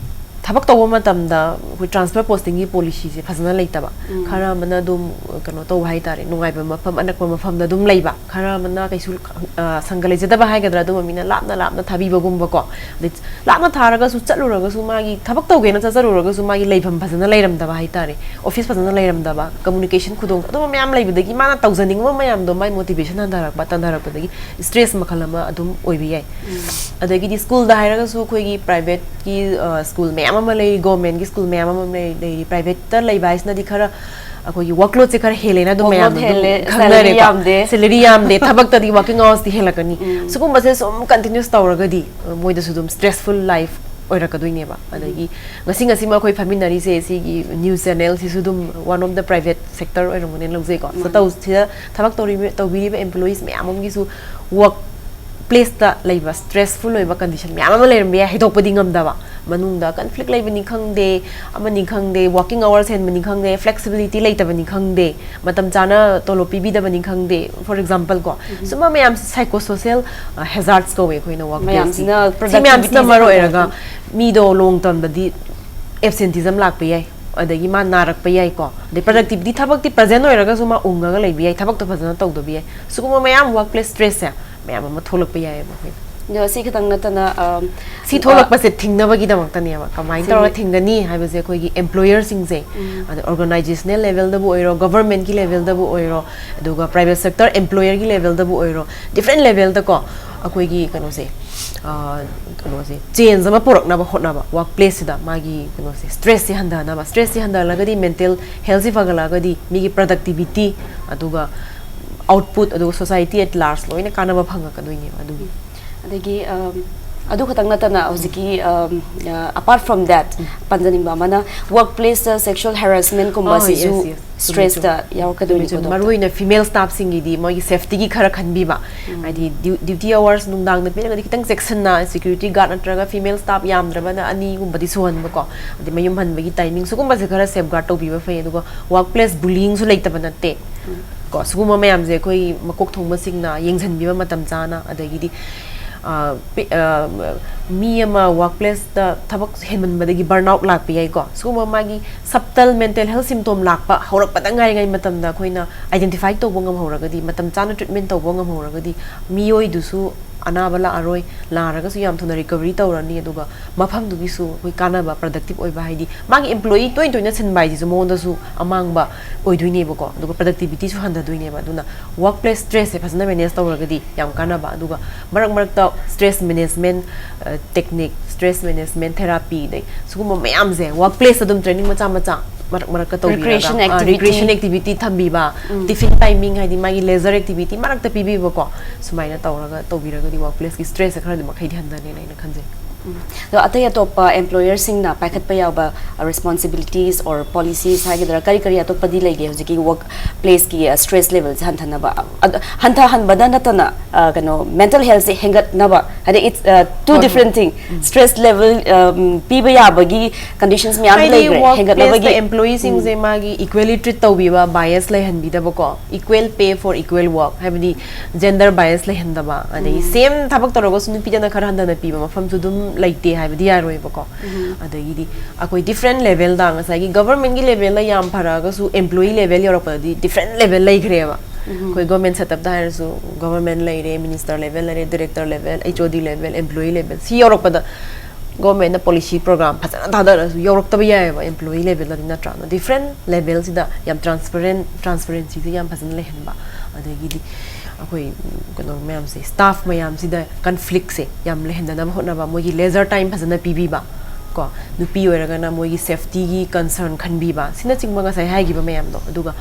ꯊꯕꯛ ꯇꯧꯕ ꯃꯇꯝꯗ ꯑꯩꯈꯣꯏ transfer posting ꯒꯤ policy ꯁꯦ ꯐꯖꯅ ꯂꯩꯇꯕ, ꯈꯔ ꯑꯃꯅ ꯑꯗꯨꯝ ꯀꯩꯅꯣ ꯇꯧꯕ ꯍꯥꯏꯇꯥꯔꯦ, ꯅꯨꯡꯉꯥꯏꯕ ꯃꯐꯝ, ꯑꯅꯛꯄ ꯃꯐꯝꯗ ꯑꯗꯨꯝ ꯂꯩꯕ, ꯈꯔ ꯑꯃꯅ ꯀꯩꯁꯨ ꯑ, ꯁꯪꯒ ꯂꯩꯖꯗꯕ ꯍꯥꯏꯒꯗ꯭ꯔꯥ, ꯑꯗꯨꯝꯕ ꯃꯤꯅ ꯂꯥꯞꯅ ꯂꯥꯞꯅ ꯊꯥꯕꯤꯕꯒꯨꯝꯕꯀꯣ, ꯑꯗꯩ ꯂꯥꯞꯅ ꯊꯥꯔꯒꯁꯨ, ꯆꯠꯂꯨꯔꯒꯁꯨ, ꯃꯥꯒꯤ ꯊꯕꯛ ꯇꯧꯒꯦꯅ ꯆꯠꯆꯔꯨꯔꯒꯁꯨ ꯃꯥꯒꯤ ꯂꯩꯐꯝ ꯐꯖꯅ ꯂꯩꯔꯝꯗꯕ ꯍꯥꯏꯇꯥꯔꯦ, office ꯐꯖꯅ ꯂꯩꯔꯝꯗꯕ, communication ꯈꯨꯗꯣꯡ, ꯑꯗꯨꯝꯕ ꯃꯌꯥꯝ ꯂꯩꯕꯗꯒꯤ ꯃꯥꯅ ꯇꯧꯖꯅꯤꯡꯕ ꯃꯌꯥꯝꯗꯣ, ꯃꯥꯏ motivation ꯍꯟꯊꯔꯛꯄ, ꯇꯟꯊꯔꯛꯄꯗꯒꯤ stress ꯃꯈꯜ ꯑꯃ ꯑꯗꯨꯝ ꯑꯣꯏꯕ ꯌꯥꯏ꯫ ꯑꯗꯒꯤꯗꯤ school ꯗ ꯍꯥꯏꯔꯒꯁꯨ ꯑꯩꯈꯣꯏꯒꯤ private ꯀꯤ, ꯑ, school ꯃꯌꯥꯝ ꯑꯃ ꯂꯩꯔꯤ, government ꯀꯤ school ꯃꯌꯥꯝ ꯑꯃ ꯂꯩ-, ꯂꯩꯔꯤ꯫ Private ꯇ ꯂꯩꯕ ꯍꯥꯏꯁꯤꯅꯗꯤ ꯈꯔ ꯑꯩꯈꯣꯏꯒꯤ workload ꯁꯦ ꯈꯔ ꯍꯦꯜꯂꯦꯅ ꯑꯗꯨꯝ Workload ꯃꯌꯥꯝꯅ ꯑꯗꯨꯝ ꯍꯦꯜꯂꯦ, salary ꯈꯪꯅꯔꯦꯀꯣ꯫ ꯌꯥꯝꯗꯦ꯫ Salary ꯌꯥꯝꯗꯦ, ꯊꯕꯛꯇꯗꯤ working hours ꯇꯤ ꯍꯦꯜꯂꯛꯀꯅꯤ꯫ ꯎꯝ꯫ ꯁꯤꯒꯨꯝꯕꯁꯦ ꯁꯨꯝ continuous ꯇꯧꯔꯒꯗꯤ, ꯑ, ꯃꯣꯏꯗꯁꯨ ꯑꯗꯨꯝ stressful life ꯑꯣꯏꯔꯛꯀꯗꯣꯏꯅꯦꯕ꯫ ꯑꯗꯒꯤ ꯉꯁꯤ ꯉꯁꯤꯃꯛ ꯑꯩꯈꯣꯏ ꯐꯝꯃꯤꯟꯅꯔꯤꯁꯦ ꯁꯤꯒꯤ news channel ꯁꯤꯁꯨ ꯑꯗꯨꯝ one of the private sector ꯑꯣꯏꯔꯝꯒꯅꯦꯅ ꯂꯧꯖꯩꯀꯣ꯫ ꯃꯥꯅꯦ꯫ ꯁꯤꯗ ꯇꯧ-, ꯁꯤꯗ ꯊꯕꯛ ꯇꯧꯔꯤꯕ, ꯇꯧꯕꯤꯔꯤꯕ employees ꯃꯌꯥꯝ ꯑꯃꯒꯤꯁꯨ work place ꯇ ꯂꯩꯕ stressful ꯑꯣꯏꯕ condition ꯃꯌꯥꯝ ꯑꯃ ꯂꯩꯔꯝꯕ ꯌꯥꯏ, ꯍꯥꯏꯗꯣꯛꯄꯗꯤ ꯉꯝꯗꯕ꯫ ꯃꯅꯨꯡꯗ conflict ꯂꯩꯕꯅꯤ ꯈꯪꯗꯦ, ꯑꯃꯅꯤ ꯈꯪꯗꯦ, working hours ꯍꯦꯟꯕꯅꯤ ꯈꯪꯗꯦ, flexibility ꯂꯩꯇꯕꯅꯤ ꯈꯪꯗꯦ, ꯃꯇꯝ ꯆꯥꯅ ꯇꯣꯂꯣꯞ ꯄꯤꯕꯤꯗꯕꯅꯤ ꯈꯪꯗꯦ, for example ꯀꯣ꯫ ꯎꯝ꯫ ꯁꯨꯝꯕ ꯃꯌꯥꯝꯁꯦ psychosocial, ꯑ, hazards ꯀꯧꯋꯦ ꯑꯩꯈꯣꯏꯅ work place ꯀꯤ꯫ ꯃꯌꯥꯝꯁꯤꯅ ꯁꯤ ꯃꯌꯥꯝꯁꯤꯅ productivity ꯁꯦ ꯃꯔꯨ ꯑꯣꯏꯔꯒ ꯍꯟꯊꯔꯛꯄ꯫ ꯃꯤꯗꯣ long term ꯗꯗꯤ absenteeism ꯂꯥꯛꯄ ꯌꯥꯏ, ꯑꯗꯒꯤ ꯃꯥ ꯅꯥꯔꯛꯄ ꯌꯥꯏꯀꯣ꯫ ꯑꯗꯩ productivity, ꯊꯕꯛꯇꯤ present ꯑꯣꯏꯔꯒꯁꯨ ꯃꯥ ꯎꯪꯉꯒ ꯂꯩꯕ ꯌꯥꯏ, ꯊꯕꯛꯇꯣ ꯐꯖꯅ ꯇꯧꯗꯕ ꯌꯥꯏ꯫ ꯁꯤꯒꯨꯝꯕ ꯃꯌꯥꯝ work place stress ꯁꯦ ꯃꯌꯥꯝ ꯑꯃ ꯊꯣꯛꯂꯛꯄ ꯌꯥꯏꯑꯕ ꯑꯩꯈꯣꯏꯗ꯫ ꯑꯗꯣ ꯁꯤ ꯈꯛꯇꯪ ꯅꯠꯇꯅ, ꯑꯝ, ꯁꯤ ꯑ, ꯊꯣꯛꯂꯛꯄꯁꯦ ꯊꯤꯡꯅꯕꯒꯤꯗꯃꯛꯇꯅꯦꯕ꯫ ꯀꯃꯥꯏꯅ ꯁꯤꯅꯤ꯫ ꯇꯧꯔꯒ ꯊꯤꯡꯒꯅꯤ ꯍꯥꯏꯕꯁꯦ ꯑꯩꯈꯣꯏꯒꯤ employer ꯁꯤꯡꯁꯦ, ꯎꯝ꯫ ꯑꯗ organizational level ꯗꯕꯨ ꯑꯣꯏꯔꯣ, government ꯀꯤ level ꯗꯕꯨ ꯑꯣꯏꯔꯣ, ꯑꯗꯨꯒ private sector employer ꯒꯤ level ꯗꯕꯨ ꯑꯣꯏꯔꯣ, different level ꯗꯀꯣ ꯑꯩꯈꯣꯏꯒꯤ ꯀꯩꯅꯣꯁꯦ, ꯑ, ꯀꯩꯅꯣꯁꯦ, change ꯑꯃ ꯄꯨꯔꯛꯅꯕ ꯍꯣꯠꯅꯕ, work place ꯁꯤꯗ ꯃꯥꯒꯤ ꯀꯩꯅꯣꯁꯦ, stress ꯁꯦ ꯍꯟꯊꯅꯕ꯫ Stress ꯁꯦ ꯍꯟꯊꯍꯜꯂꯒꯗꯤ mental health ꯁꯦ ꯐꯒꯠꯂꯛꯑꯒꯗꯤ ꯃꯤꯒꯤ productivity, ꯑꯗꯨꯒ output, ꯑꯗꯨꯒ society at large ꯂꯣꯏꯅ ꯀꯥꯟꯅꯕ ꯐꯪꯉꯛꯀꯗꯣꯏꯅꯦꯕ ꯑꯗꯨꯒꯤ꯫ ꯑꯗꯒꯤ, ꯑꯝ, ꯑꯗꯨ ꯈꯛꯇꯪ ꯅꯠꯇꯅ ꯍꯧꯖꯤꯛꯀꯤ, ꯑꯝ, ꯑ, apart from that, ꯎꯝ꯫ ꯄꯟꯖꯅꯤꯡꯕ ꯑꯃꯅ work place ꯇ sexual harassment ꯀꯨꯝꯕ ꯑꯥ, ꯁꯤꯁꯨ yes, yes꯫ ꯆꯨꯝꯃꯦ, stress ꯆꯨꯝꯃꯦ꯫ ꯇ ꯌꯥꯎꯔꯛꯀꯗꯣꯏꯅꯤꯀꯣ, ꯆꯨꯝꯃꯦ, ꯆꯨꯝꯃꯦ꯫ ꯃꯔꯨ doctor? ꯑꯣꯏꯅ female staff ꯁꯤꯡꯒꯤꯗꯤ ꯃꯣꯏꯒꯤ safety ꯒꯤ ꯈꯔ ꯈꯟꯕꯤꯕ꯫ ꯎꯝ꯫ ꯍꯥꯏꯗꯤ du-, duty hours ꯅꯨꯡꯗꯥꯡꯗ ꯄꯤꯔꯒꯗꯤ ꯈꯤꯇꯪ ꯆꯦꯛꯁꯤꯟꯅ, security guard ꯅꯠꯇ꯭ꯔꯒ female staff ꯌꯥꯝꯗ꯭ꯔꯕꯅ ꯑꯅꯤꯒꯨꯝꯕꯗꯤ ꯁꯨꯍꯟꯕꯀꯣ꯫ ꯑꯗꯩ ꯃꯌꯨꯝ ꯍꯟꯕꯒꯤ timing ꯁꯤꯒꯨꯝꯕꯁꯦ ꯈꯔ safeguard ꯇꯧꯕꯤꯕ ꯐꯩ꯫ ꯑꯗꯨꯒ work place bullying ꯁꯨ ꯂꯩꯇꯕ ꯅꯠꯇꯦ꯫ ꯎꯝ꯫ ꯀꯣ, ꯁꯤꯒꯨꯝꯕ ꯃꯌꯥꯝꯁꯦ ꯑꯩꯈꯣꯏ ꯃꯀꯣꯛ ꯊꯣꯡꯕꯁꯤꯡꯅ ꯌꯦꯡꯁꯤꯟꯕꯤꯕ ꯃꯇꯝ ꯆꯥꯅ, ꯑꯗꯒꯤꯗꯤ ꯑ, ꯄꯤ-, ꯑ, ꯃꯤ ꯑꯃ ꯋꯥꯔꯛ ꯄ꯭ꯂꯦꯁꯇ ꯊꯕꯛ ꯍꯦꯟꯃꯟꯕꯗꯒꯤ ꯕꯔꯟ ꯑꯥꯎꯠ ꯂꯥꯛꯄ ꯌꯥꯏꯀꯣ꯫ ꯁꯤꯒꯨꯝꯕ ꯃꯥꯒꯤ ꯁꯕꯇꯜ ꯃꯦꯟꯇꯦꯜ ꯍꯦꯜꯊ ꯁꯤꯝꯇꯣꯝ ꯂꯥꯛꯄ ꯍꯧꯔꯛꯄꯗ ꯉꯥꯏꯔꯤꯉꯩ ꯃꯇꯝꯗ ꯑꯩꯈꯣꯏꯅ ꯑꯥꯏꯗꯦꯟꯇꯤꯐꯥꯏ ꯇꯧꯕ ꯉꯝꯍꯧꯔꯒꯗꯤ, ꯃꯇꯝ ꯆꯥꯅ ꯇ꯭ꯔꯤꯠꯃꯦꯟ ꯇꯧꯕ ꯉꯝꯍꯧꯔꯒꯗꯤ, ꯃꯤꯑꯣꯏꯗꯨꯁꯨ ꯑꯅꯥꯕ ꯂꯥꯛꯑꯔꯣꯏ, ꯂꯥꯛꯑꯔꯒꯁꯨ ꯌꯥꯝ ꯊꯨꯅ ꯔꯤꯀꯕꯔꯤ ꯇꯧꯔꯅꯤ, ꯑꯗꯨꯒ ꯃꯐꯝꯗꯨꯒꯤꯁꯨ ꯑꯩꯈꯣꯏ ꯀꯥꯟꯅꯕ, ꯄ꯭ꯔꯗꯛꯇꯤꯞ ꯑꯣꯏꯕ, ꯍꯥꯏꯗꯤ ꯃꯥꯒꯤ ꯑꯦꯝꯄ꯭ꯂꯣꯌꯤ ꯇꯣꯏꯅ ꯇꯣꯏꯅ ꯁꯤꯟꯕ ꯍꯥꯏꯁꯤꯁꯨ ꯃꯉꯣꯟꯗꯁꯨ ꯑꯃꯥꯡꯕ ꯑꯣꯏꯗꯣꯏꯅꯦꯕꯀꯣ, ꯑꯗꯨꯒ ꯄ꯭ꯔꯗꯛꯇꯤꯕꯤꯇꯤꯁꯨ ꯍꯟꯊꯗꯣꯏꯅꯦꯕ꯫ ꯑꯗꯨꯅ ꯋꯥꯔꯛ ꯄ꯭ꯂꯦꯁ ꯁ꯭ꯇ꯭ꯔꯦꯁꯁꯦ ꯐꯖꯅ ꯃꯦꯅꯦꯖ ꯇꯧꯔꯒꯗꯤ ꯌꯥꯝ ꯀꯥꯟꯅꯕ꯫ ꯑꯗꯨꯒ ꯃꯔꯛ ꯃꯔꯛꯇ stress management technique, stress management therapy, ꯑꯗꯩ ꯁꯤꯒꯨꯝꯕ ꯃꯌꯥꯝꯁꯦ ꯋꯥꯔꯛ ꯄ꯭ꯂꯦꯁꯇ ꯑꯗꯨꯝ ꯇ꯭ꯔꯦꯅꯤꯡ ꯃꯆꯥ ꯃꯆꯥ ꯃꯔꯛ ꯃꯔꯛꯇ ꯇꯧꯕꯤꯔꯒ, Recreation ꯑ, activity. ꯔꯤꯀ꯭ꯔꯤꯌꯦꯁꯟ ꯑꯦꯛꯇꯤꯚꯤꯇꯤ ꯊꯝꯕꯤꯕ, ꯎꯝ. ꯇꯤꯐꯤꯟ ꯇꯥꯏꯃꯤꯡ, ꯍꯥꯏꯗꯤ ꯃꯥꯒꯤ ꯂꯦꯖꯔ ꯑꯦꯛꯇꯤꯚꯤꯇꯤ ꯃꯔꯛꯇ ꯄꯤꯕꯤꯕꯀꯣ, ꯁꯨꯃꯥꯏꯅ ꯇꯧꯔꯒ ꯇꯧꯕꯤꯔꯒꯗꯤ ꯋꯥꯔꯛ ꯄ꯭ꯂꯦꯁꯀꯤ ꯁ꯭ꯇ꯭ꯔꯦꯁꯁꯦ ꯈꯔꯗꯤ ꯃꯈꯩꯗꯤ ꯍꯟꯊꯅꯦꯅ ꯑꯩꯅ ꯈꯟꯖꯩ꯫ ꯑꯗꯣ ꯑꯇꯩ ꯑꯇꯣꯞꯄ ꯑꯦꯝꯄ꯭ꯂꯣꯌꯔꯁꯤꯡꯅ ꯄꯥꯏꯈꯠꯄ ꯌꯥꯕ ꯔꯦꯁꯄꯣꯟꯁꯤꯕꯤꯂꯤꯇꯤꯁ ꯑꯣꯔ ꯄꯣꯂꯤꯁꯤꯁ ꯍꯥꯏꯒꯗ꯭ꯔꯥ, ꯀꯔꯤ ꯀꯔꯤ ꯑꯇꯣꯞꯄꯗꯤ ꯂꯩꯒꯦ ꯍꯧꯖꯤꯛꯀꯤ ꯋꯥꯔꯛ ꯄ꯭ꯂꯦꯁꯀꯤ ꯁ꯭ꯇ꯭ꯔꯦꯁ ꯂꯦꯚꯦꯜꯁꯦ ꯍꯟꯊꯅꯕ? ꯑꯗ ꯍꯟꯊꯍꯟꯕꯗ ꯅꯠꯇꯅ, ꯑ, ꯀꯩꯅꯣ, ꯃꯦꯟꯇꯦꯜ ꯍꯦꯜꯊꯁꯦ ꯍꯦꯟꯒꯠꯅꯕ, ꯍꯥꯏꯗꯤ, it's two ꯍꯣꯏ, ꯍꯣꯏ. different thing. ꯁ꯭ꯇ꯭ꯔꯦꯁ ꯂꯦꯚꯦꯜ ꯄꯤꯕ ꯌꯥꯕꯒꯤ ꯀꯟꯗꯤꯁꯟꯁ ꯃꯌꯥꯝ ꯍꯥꯏꯗꯤ ꯂꯩꯈ꯭ꯔꯦ ꯋꯥꯔꯛ ꯄ꯭ꯂꯦꯁꯇ ꯍꯦꯟꯒꯠꯅꯕꯒꯤ. ꯑꯦꯝꯄ꯭ꯂꯣꯌꯤꯁꯤꯡꯁꯦ ꯃꯥꯒꯤ ꯏꯀ꯭ꯋꯦꯂꯤ ꯇ꯭ꯔꯤꯠ ꯇꯧꯕꯤꯕ, ꯕꯥꯏꯑꯁ ꯂꯩꯍꯟꯕꯤꯗꯕꯀꯣ, equal pay for equal work, ꯍꯥꯏꯕꯗꯤ ꯖꯦꯟꯗꯔ ꯕꯥꯏꯑꯁ ꯂꯩꯍꯟꯗꯕ, ꯑꯗꯒꯤ ꯁꯦꯝ ꯊꯕꯛ ꯇꯧꯔꯒꯁꯨ ꯅꯨꯄꯤꯗꯅ ꯈꯔ ꯍꯟꯊꯅ ꯄꯤꯕ ꯃꯐꯝꯁꯨ ꯑꯗꯨꯝ ꯂꯩꯇꯦ ꯍꯥꯏꯕꯗꯤ ꯌꯥꯔꯣꯏꯕꯀꯣ꯫ ꯑꯗꯒꯤꯗꯤ ꯑꯩꯈꯣꯏ ꯗꯤꯐ꯭ꯔꯦꯟ ꯂꯦꯚꯦꯜꯗ, ꯉꯁꯥꯏꯒꯤ ꯒꯚꯔꯟꯃꯦꯟꯒꯤ ꯂꯦꯚꯦꯜꯗ ꯌꯥꯝ ꯐꯔꯛꯑꯒꯁꯨ ꯑꯦꯝꯄ꯭ꯂꯣꯌꯤ ꯂꯦꯚꯦꯜ ꯌꯧꯔꯛꯄꯗꯗꯤ ꯗꯤꯐ꯭ꯔꯦꯟ ꯂꯦꯚꯦꯜ ꯂꯩꯈ꯭ꯔꯦꯕ꯫ ꯑꯩꯈꯣꯏ ꯒꯚꯔꯟꯃꯦꯟ ꯁꯦꯠꯑꯞꯇ ꯍꯥꯏꯔꯁꯨ ꯒꯚꯔꯟꯃꯦꯟ ꯂꯩꯔꯦ, ꯃꯤꯅꯤꯁꯇꯔ ꯂꯦꯚꯦꯜ ꯂꯩꯔꯦ, ꯗꯤꯔꯦꯛꯇꯔ ꯂꯦꯚꯦꯜ, ꯑꯩꯆ ꯑꯣ ꯗꯤ ꯂꯦꯚꯦꯜ, ꯑꯦꯝꯄ꯭ꯂꯣꯌꯤ ꯂꯦꯚꯦꯜ, ꯁꯤ ꯌꯧꯔꯛꯄꯗ ꯒꯣꯔꯃꯦꯟꯅ ꯄꯣꯂꯤꯁꯤ ꯄ꯭ꯔꯣꯒ꯭ꯔꯥꯝ ꯐꯖꯅ ꯊꯥꯗꯔꯁꯨ ꯌꯧꯔꯛꯇꯕ ꯌꯥꯏꯑꯕ ꯑꯦꯝꯄ꯭ꯂꯣꯌꯤ ꯂꯦꯚꯦꯜꯗꯗꯤ, ꯅꯠꯇ꯭ꯔꯥ? ꯑꯗꯣ ꯗꯤꯐ꯭ꯔꯦꯟ ꯂꯦꯚꯦꯜꯁꯤꯗ ꯌꯥꯝ ꯇ꯭ꯔꯥꯟꯁꯄꯔꯦꯟ, ꯇ꯭ꯔꯥꯟꯁꯄꯔꯦꯟꯁꯤꯁꯦ ꯌꯥꯝ ꯐꯖꯅ ꯂꯩꯍꯟꯕ, ꯑꯗꯒꯤꯗꯤ ꯑꯩꯈꯣꯏ, ꯎꯝ, ꯀꯩꯅꯣ ꯃꯌꯥꯝꯁꯦ, ꯁ꯭ꯇꯥꯐ ꯃꯌꯥꯝꯁꯤꯗ ꯀꯟꯐ꯭ꯂꯤꯛꯁꯦ ꯌꯥꯝ ꯂꯩꯍꯟꯗꯅꯕ ꯍꯣꯠꯅꯕ, ꯃꯣꯏꯒꯤ ꯂꯦꯖꯔ ꯇꯥꯏꯝ ꯐꯖꯅ ꯄꯤꯕꯤꯕ ꯀꯣ, ꯅꯨꯄꯤ ꯑꯣꯏꯔꯒꯅ ꯃꯣꯏꯒꯤ ꯁꯦꯐꯇꯤꯒꯤ ꯀꯟꯁꯔꯟ ꯈꯟꯕꯤꯕ, ꯁꯤꯅꯆꯤꯡꯕ ꯉꯁꯥꯏ ꯍꯥꯏꯈꯤꯕ ꯃꯌꯥꯝꯗꯣ꯫ ꯑꯗꯨꯒ,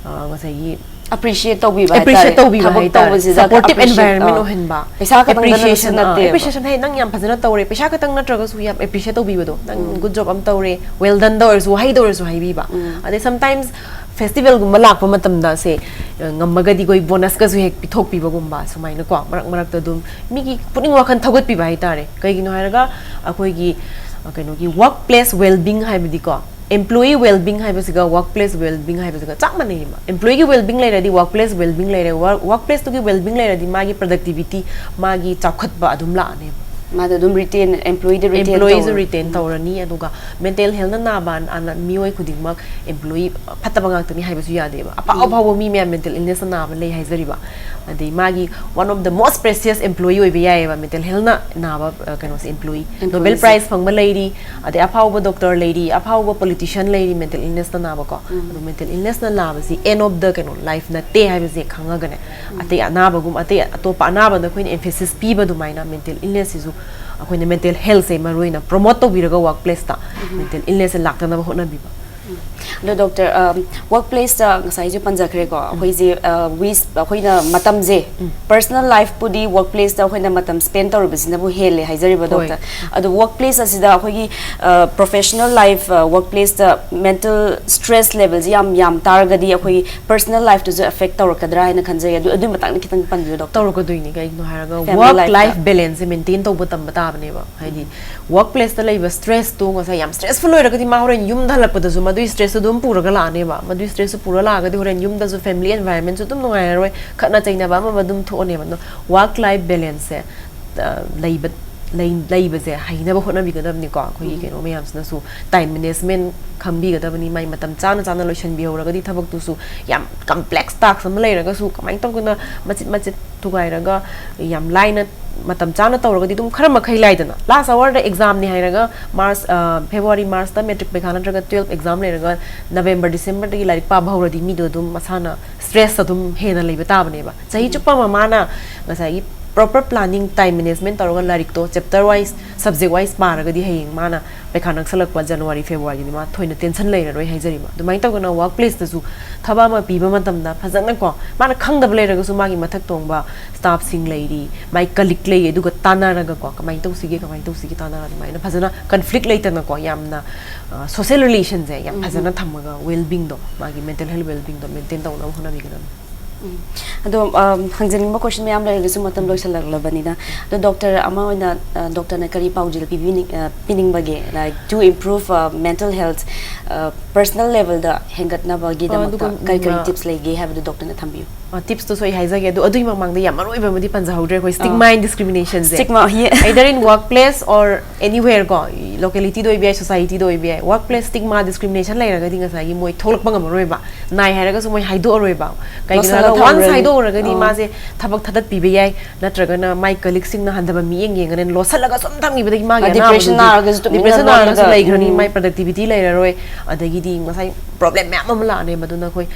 ꯑ, ꯉꯁꯥꯏꯒꯤ ꯑꯦꯄ꯭ꯔꯤꯁꯤꯌꯦꯠ ꯇꯧꯕꯤꯕ ꯑꯦꯄ꯭ꯔꯤꯁꯤꯌꯦꯠ ꯍꯥꯏꯇꯥꯔꯦ. ꯇꯧꯕꯤꯕ ꯊꯕꯛ ꯍꯥꯏꯇꯥꯔꯦ, ꯇꯧꯕꯁꯤꯗ ꯁꯄꯣꯔꯇꯤꯞ ꯑꯦꯄ꯭ꯔꯤꯁꯤꯌꯦꯠ, ꯑꯦꯟꯚꯥꯏꯔꯟꯃꯦꯟ ꯑ, ꯑꯣꯏꯍꯟꯕ, ꯄꯩꯁꯥ ꯈꯛꯇꯪꯗꯅꯁꯨ ꯑꯦꯄ꯭ꯔꯤꯁꯤꯌꯦꯁꯟ, ꯑ, ꯅꯠꯇꯦꯕ. ꯑꯦꯄ꯭ꯔꯤꯁꯤꯌꯦꯁꯟ ꯍꯥꯏ, ꯅꯪ ꯌꯥꯝ ꯐꯖꯅ ꯇꯧꯔꯦ, ꯄꯩꯁꯥ ꯈꯛꯇꯪ ꯅꯠꯇ꯭ꯔꯒꯁꯨ ꯌꯥꯝ ꯑꯦꯄ꯭ꯔꯤꯁꯤꯌꯦꯠ ꯇꯧꯕꯤꯕꯗꯣ, ꯅꯪ ꯒꯨꯗ ꯖꯣꯕ ꯑꯃ ꯇꯧꯔꯦ, ꯋꯦꯜ ꯗꯟꯗ ꯑꯣꯏꯔꯁꯨ, ꯋꯥꯍꯩꯗ ꯑꯣꯏꯔꯁꯨ ꯍꯥꯏꯕꯤꯕ꯫ ꯑꯗꯩ ꯁꯝꯇꯥꯏꯝꯁ ꯐꯦꯁꯇꯤꯚꯦꯜꯒꯨꯝꯕ ꯂꯥꯛꯄ ꯃꯇꯝꯗ ꯁꯦ, ꯑ, ꯉꯝꯃꯒꯗꯤ ꯑꯩꯈꯣꯏ ꯕꯣꯅꯁꯀꯁꯨ ꯍꯦꯛ ꯄꯤꯊꯣꯛꯄꯤꯕꯒꯨꯝꯕ, ꯁꯨꯃꯥꯏꯅꯀꯣ, ꯃꯔꯛ ꯃꯔꯛꯇ ꯑꯗꯨꯝ ꯃꯤꯒꯤ ꯄꯨꯛꯅꯤꯡ ꯋꯥꯈꯜ ꯊꯧꯒꯠꯄꯤꯕ ꯍꯥꯏꯇꯥꯔꯦ꯫ ꯀꯩꯒꯤꯅꯣ ꯍꯥꯏꯔꯒ ꯑꯩꯈꯣꯏꯒꯤ, ꯑ, ꯀꯩꯅꯣꯒꯤ ꯋꯥꯔꯛ ꯄ꯭ꯂꯦꯁ ꯋꯦꯜꯕꯤꯡ ꯍꯥꯏꯕꯗꯤꯀꯣ, employee well being ꯍꯥꯏꯕꯁꯤꯒ work place well being ꯍꯥꯏꯕꯁꯤꯒ ꯆꯞ ꯃꯥꯟꯅꯩꯌꯦꯕ꯫ Employee ꯒꯤ well being ꯂꯩꯔꯗꯤ work place well being ꯂꯩꯔꯦ, work place ꯇꯨꯒꯤ well being ꯂꯩꯔꯗꯤ ꯃꯥꯒꯤ productivity, ꯃꯥꯒꯤ ꯆꯥꯎꯈꯠꯄ ꯑꯗꯨꯝ ꯂꯥꯛꯑꯅꯦꯕ꯫ ꯃꯥꯗꯣ ꯑꯗꯨꯝ retain employee ꯗ retain employee ꯁꯨ ꯇꯧꯔ- retain ꯇꯧꯔꯅꯤ꯫ ꯑꯗꯨꯒ mental health ꯅ ꯅꯥꯕ ꯑꯅ ꯃꯤꯑꯣꯏ ꯈꯨꯗꯤꯡꯃꯛ employee ꯐꯠꯇꯕ ꯉꯥꯛꯇꯅꯤ ꯍꯥꯏꯕꯁꯨ ꯌꯥꯗꯦꯕ꯫ ꯑꯐꯥꯎ ꯑꯐꯥꯎꯕ ꯃꯤ ꯃꯌꯥꯝ mental illness ꯅ ꯅꯥꯕ ꯂꯩ ꯍꯥꯏꯖꯔꯤꯕ꯫ ꯑꯗꯩ ꯃꯥꯒꯤ one of the most precious employee ꯑꯣꯏꯕ ꯌꯥꯏꯌꯦꯕ mental health ꯅ ꯅꯥꯕ ꯑ, ꯀꯩꯅꯣꯁꯦ employee꯫ Nobel Employee ꯁꯦ꯫ Prize ꯐꯪꯕ ꯂꯩꯔꯤ, ꯑꯗꯩ ꯑꯐꯥꯎꯕ doctor ꯂꯩꯔꯤ, ꯑꯐꯥꯎꯕ politician ꯂꯩꯔꯤ mental illness ꯅ ꯅꯥꯕꯀꯣ꯫ ꯑꯗꯣ mental illness ꯅ ꯅꯥꯕꯁꯤ end of the ꯀꯩꯅꯣ life ꯅꯠꯇꯦ ꯍꯥꯏꯕꯁꯦ ꯈꯪꯉꯒꯅꯦ, ꯑꯇꯩ ꯑꯅꯥꯕꯒꯨꯝ ꯑꯇꯩ ꯑꯇꯣꯞꯄ ꯑꯅꯥꯕꯗ ꯑꯩꯈꯣꯏꯅ emphasis ꯄꯤꯕ ꯑꯗꯨꯃꯥꯏꯅ mental illness ꯁꯤꯁꯨ ꯑꯩꯈꯣꯏꯅ mental health ꯁꯦ ꯃꯔꯨ ꯑꯣꯏꯅ promote ꯇꯧꯕꯤꯔꯒ work place ꯇ mental illness ꯁꯦ ꯂꯥꯛꯇꯅꯕ ꯍꯣꯠꯅꯕꯤꯕ꯫ ꯑꯗꯣ doctor, work place ꯇ ꯉꯁꯥꯏꯁꯨ ꯄꯟꯖꯈ꯭ꯔꯦꯀꯣ, ꯑꯩꯈꯣꯏꯁꯦ we ꯑꯩꯈꯣꯏꯅ ꯃꯇꯝꯁꯦ personal life ꯄꯨꯗꯤ work place ꯇ ꯑꯩꯈꯣꯏꯅ ꯃꯇꯝ spend ꯇꯧꯔꯤꯕꯁꯤꯅꯕꯨ ꯍꯦꯜꯂꯦ ꯍꯥꯏꯖꯔꯤꯕ ꯍꯣꯏ꯫ Doctor꯫ ꯑꯗꯣ work place ꯑꯁꯤꯗ ꯑꯩꯈꯣꯏꯒꯤ professional life, work place ꯇ mental stress level ꯁꯤ ꯌꯥꯝ ꯌꯥꯝ ꯇꯥꯔꯒꯗꯤ ꯑꯩꯈꯣꯏꯒꯤ personal life ꯇꯁꯨ affect ꯇꯧꯔꯛꯀꯗ꯭ꯔꯥ ꯍꯥꯏꯅ ꯈꯟꯖꯩ꯫ ꯑꯗꯨ ꯑꯗꯨꯒꯤ ꯃꯇꯥꯡꯗ ꯈꯤꯇꯪ ꯄꯟꯕꯤꯌꯨ doctor꯫ ꯇꯧꯔꯛꯀꯗꯣꯏꯅꯤ꯫ ꯀꯩꯒꯤꯅꯣ ꯍꯥꯏꯔꯒ Family work life ꯇ꯫ life balance ꯁꯦ maintain ꯇꯧꯕ ꯇꯝꯕ ꯇꯥꯕꯅꯦꯕ꯫ ꯍꯥꯏꯗꯤ work place ꯇ ꯂꯩꯕ stress ꯇꯣ ꯉꯁꯥꯏ ꯌꯥꯝ stressful ꯑꯣꯏꯔꯒꯗꯤ ꯃꯥ ꯍꯣꯔꯦꯟ ꯌꯨꯝꯗ ꯍꯜꯂꯛꯄꯗꯁꯨ ꯃꯗꯨꯒꯤ stress ꯇꯣ ꯑꯗꯨꯝ ꯄꯨꯔꯒ ꯂꯥꯛꯑꯅꯦꯕ꯫ ꯃꯗꯨꯒꯤ stress ꯇꯣ ꯄꯨꯔꯒ ꯂꯥꯛꯑꯒꯗꯤ ꯍꯣꯔꯦꯟ ꯌꯨꯝꯗꯁꯨ family environment ꯁꯨ ꯑꯗꯨꯝ ꯅꯨꯡꯉꯥꯏꯔꯔꯣꯏ, ꯈꯠꯅ ꯆꯩꯅꯕ ꯑꯃ ꯑꯃ ꯑꯗꯨꯝ ꯊꯣꯛꯑꯅꯦꯕ꯫ ꯑꯗꯣ work life balance ꯁꯦ ꯑ, ꯂꯩꯕ ꯂꯩ- ꯂꯩꯕꯁꯦ ꯍꯩꯅꯕ ꯍꯣꯠꯅꯕꯤꯒꯗꯕꯅꯤꯀꯣ꯫ ꯑꯩꯈꯣꯏꯒꯤ ꯀꯩꯅꯣ ꯃꯌꯥꯝꯁꯤꯅꯁꯨ time management ꯈꯪꯕꯤꯒꯗꯕꯅꯤ꯫ ꯃꯥꯏ ꯃꯇꯝ ꯆꯥꯅ ꯆꯥꯅ ꯂꯣꯏꯁꯤꯟꯕꯤꯍꯧꯔꯒꯗꯤ ꯊꯕꯛꯇꯨꯁꯨ ꯌꯥꯝ complex task ꯑꯃ ꯂꯩꯔꯒꯁꯨ ꯀꯃꯥꯏꯅ ꯇꯧꯗꯅ ꯃꯆꯤꯠ ꯃꯆꯤꯠ ꯊꯨꯒꯥꯏꯔꯒ ꯌꯥꯝ ꯂꯥꯏꯅ ꯃꯇꯝ ꯆꯥꯅ ꯇꯧꯔꯒꯗꯤ ꯑꯗꯨꯝ ꯈꯔ ꯃꯈꯩ ꯂꯥꯏꯗꯅ꯫ Last hour ꯗ exam ꯅꯤ ꯍꯥꯏꯔꯒ March, ꯑ, February March ꯇ matric ꯄꯩꯈꯥ ꯅꯠꯇ꯭ꯔꯒ twelve exam ꯂꯩꯔꯒ November December ꯗꯒꯤ ꯂꯥꯏꯔꯤꯛ ꯄꯥꯕ ꯍꯧꯔꯗꯤ ꯃꯤꯗꯣ ꯑꯗꯨꯝ ꯃꯁꯥꯅ stress ꯑꯗꯨꯝ ꯍꯦꯟꯅ ꯂꯩꯕ ꯇꯥꯕꯅꯦꯕ꯫ ꯆꯍꯤ ꯆꯨꯞꯄ ꯑꯃ ꯃꯥꯅ ꯉꯁꯥꯏꯒꯤ proper planning, time management ꯇꯧꯔꯒ ꯂꯥꯏꯔꯤꯛꯇꯣ chapter wise, subject wise ꯄꯥꯔꯒꯗꯤ ꯍꯌꯦꯡ ꯃꯥꯅ ꯄꯩꯈꯥ ꯅꯛꯁꯜꯂꯛꯄ January February ꯗꯗꯤ ꯃꯥ ꯊꯣꯏꯅ tension ꯂꯩꯔꯔꯣꯏ ꯍꯥꯏꯖꯔꯤꯕ꯫ ꯑꯗꯨꯃꯥꯏꯅ ꯇꯧꯗꯅ work place ꯇꯁꯨ ꯊꯕꯛ ꯑꯃ ꯄꯤꯕ ꯃꯇꯝꯗ ꯐꯖꯅꯀꯣ, ꯃꯥꯅ ꯈꯪꯗꯕ ꯂꯩꯔꯒꯁꯨ ꯃꯥꯒꯤ ꯃꯊꯛ ꯊꯣꯡꯕ staff ꯁꯤꯡ ꯂꯩꯔꯤ, ꯃꯥꯏ colleague ꯂꯩꯔꯤ, ꯑꯗꯨꯒ ꯇꯥꯟꯅꯔꯒꯀꯣ, ꯀꯃꯥꯏꯅ ꯇꯧꯁꯤꯒꯦ, ꯀꯃꯥꯏꯅ ꯇꯧꯁꯤꯒꯦ ꯇꯥꯟꯅꯔꯒ ꯑꯗꯨꯃꯥꯏꯅ ꯐꯖꯅ conflict ꯂꯩꯇꯅꯀꯣ, ꯌꯥꯝꯅ social relation ꯁꯦ ꯌꯥꯝ ꯐꯖꯅ ꯊꯝꯃꯒ well being ꯗꯣ, ꯃꯥꯒꯤ mental health well being ꯗꯣ maintain ꯇꯧꯅꯕ ꯍꯣꯠꯅꯕꯤꯒꯗꯕꯅꯤ꯫ ꯑꯗꯣ, ꯑꯝ, ꯍꯪꯖꯅꯤꯡꯕ question ꯃꯌꯥꯝ ꯂꯩꯔꯒꯁꯨ ꯃꯇꯝ ꯂꯣꯏꯁꯤꯜꯂꯛꯂꯕꯅꯤꯅ, ꯑꯗꯣ doctor ꯑꯃ ꯑꯣꯏꯅ, ꯑ, doctorꯅ ꯀꯔꯤ ꯄꯥꯎꯖꯦꯜ ꯄꯤꯕꯤꯅꯤꯡ-, ꯑ, ꯄꯤꯅꯤꯡꯕꯒꯦ, like, to improve, uh, mental health, uh, personal levelꯗ ꯍꯦꯟꯒꯠꯅꯕꯒꯤꯗꯃꯛꯇ ꯑꯗꯨꯒ, ꯀꯔꯤ ꯀꯔꯤ ꯎꯝ, tips ꯂꯩꯒꯦ ꯍꯥꯏꯕꯗꯨ doctorꯅ ꯊꯝꯕꯤꯌꯨ꯫ ꯑ, tipsꯇꯨꯁꯨ ꯑꯩ ꯍꯥꯏꯖꯒꯦ, ꯑꯗꯣ ꯑꯗꯨꯒꯤ ꯃꯃꯥꯡꯗ ꯌꯥꯝ ꯃꯔꯨ ꯑꯣꯏꯕ ꯑꯃꯗꯤ ꯄꯟꯖꯍꯧꯗ꯭ꯔꯦ ꯑꯩꯈꯣꯏ, stigma ah. And discriminationꯁꯦ꯫ Stigma, yeah. Either in workplace or anywhere ꯀꯣ, localityꯗ ꯑꯣꯏꯕ ꯌꯥꯏ, societyꯗ ꯑꯣꯏꯕ ꯌꯥꯏ, workplace stigma discrimination ꯂꯩꯔꯒꯗꯤ ꯉꯁꯥꯏꯒꯤ ꯃꯣꯏ ꯊꯣꯛꯂꯛꯄ ꯉꯝꯃꯔꯣꯏꯕ, ꯅꯥꯏ ꯍꯥꯏꯔꯒꯁꯨ ꯃꯣꯏ ꯍꯥꯏꯗꯣꯛꯑꯔꯣꯏꯕ꯫ ꯀꯩꯒꯤꯅꯣ ꯂꯣꯠꯁꯜꯂ ꯍꯥꯏꯔꯒ once ꯊꯝꯈ꯭ꯔꯅꯤ꯫ ꯍꯥꯏꯗꯣꯛꯎꯔꯒꯗꯤ ꯑꯥ꯫ ꯃꯥꯁꯦ ꯊꯕꯛ ꯊꯥꯗꯠꯄꯤꯕ ꯌꯥꯏ, ꯅꯠꯇ꯭ꯔꯒꯅ ꯃꯥꯏ colleagueꯁꯤꯡꯅ ꯍꯟꯊꯕ ꯃꯤ ꯌꯦꯡ ꯌꯦꯡꯉꯅ ꯂꯣꯠꯁꯜꯂꯒ ꯁꯨꯝ ꯊꯝꯈꯤꯕꯗꯒꯤ ꯃꯥꯒꯤ ꯑ, depression ꯑꯅꯥꯕꯗꯨꯗꯤ, ꯅꯥꯔꯒꯁꯨ ꯇꯨꯃꯤꯟꯅ depression ꯅꯥꯔꯒꯁꯨ ꯂꯣꯠꯂꯒ, ꯂꯩꯈ꯭ꯔꯅꯤ, ꯎꯝ꯫ ꯃꯥꯏ productivity ꯂꯩꯔꯔꯣꯏ, ꯑꯗꯒꯤꯗꯤ ꯉꯁꯥꯏ problem ꯃꯌꯥꯝ ꯑꯃ ꯂꯥꯛꯑꯅꯦꯕ꯫ ꯑꯗꯨꯅ ꯑꯩꯈꯣꯏ,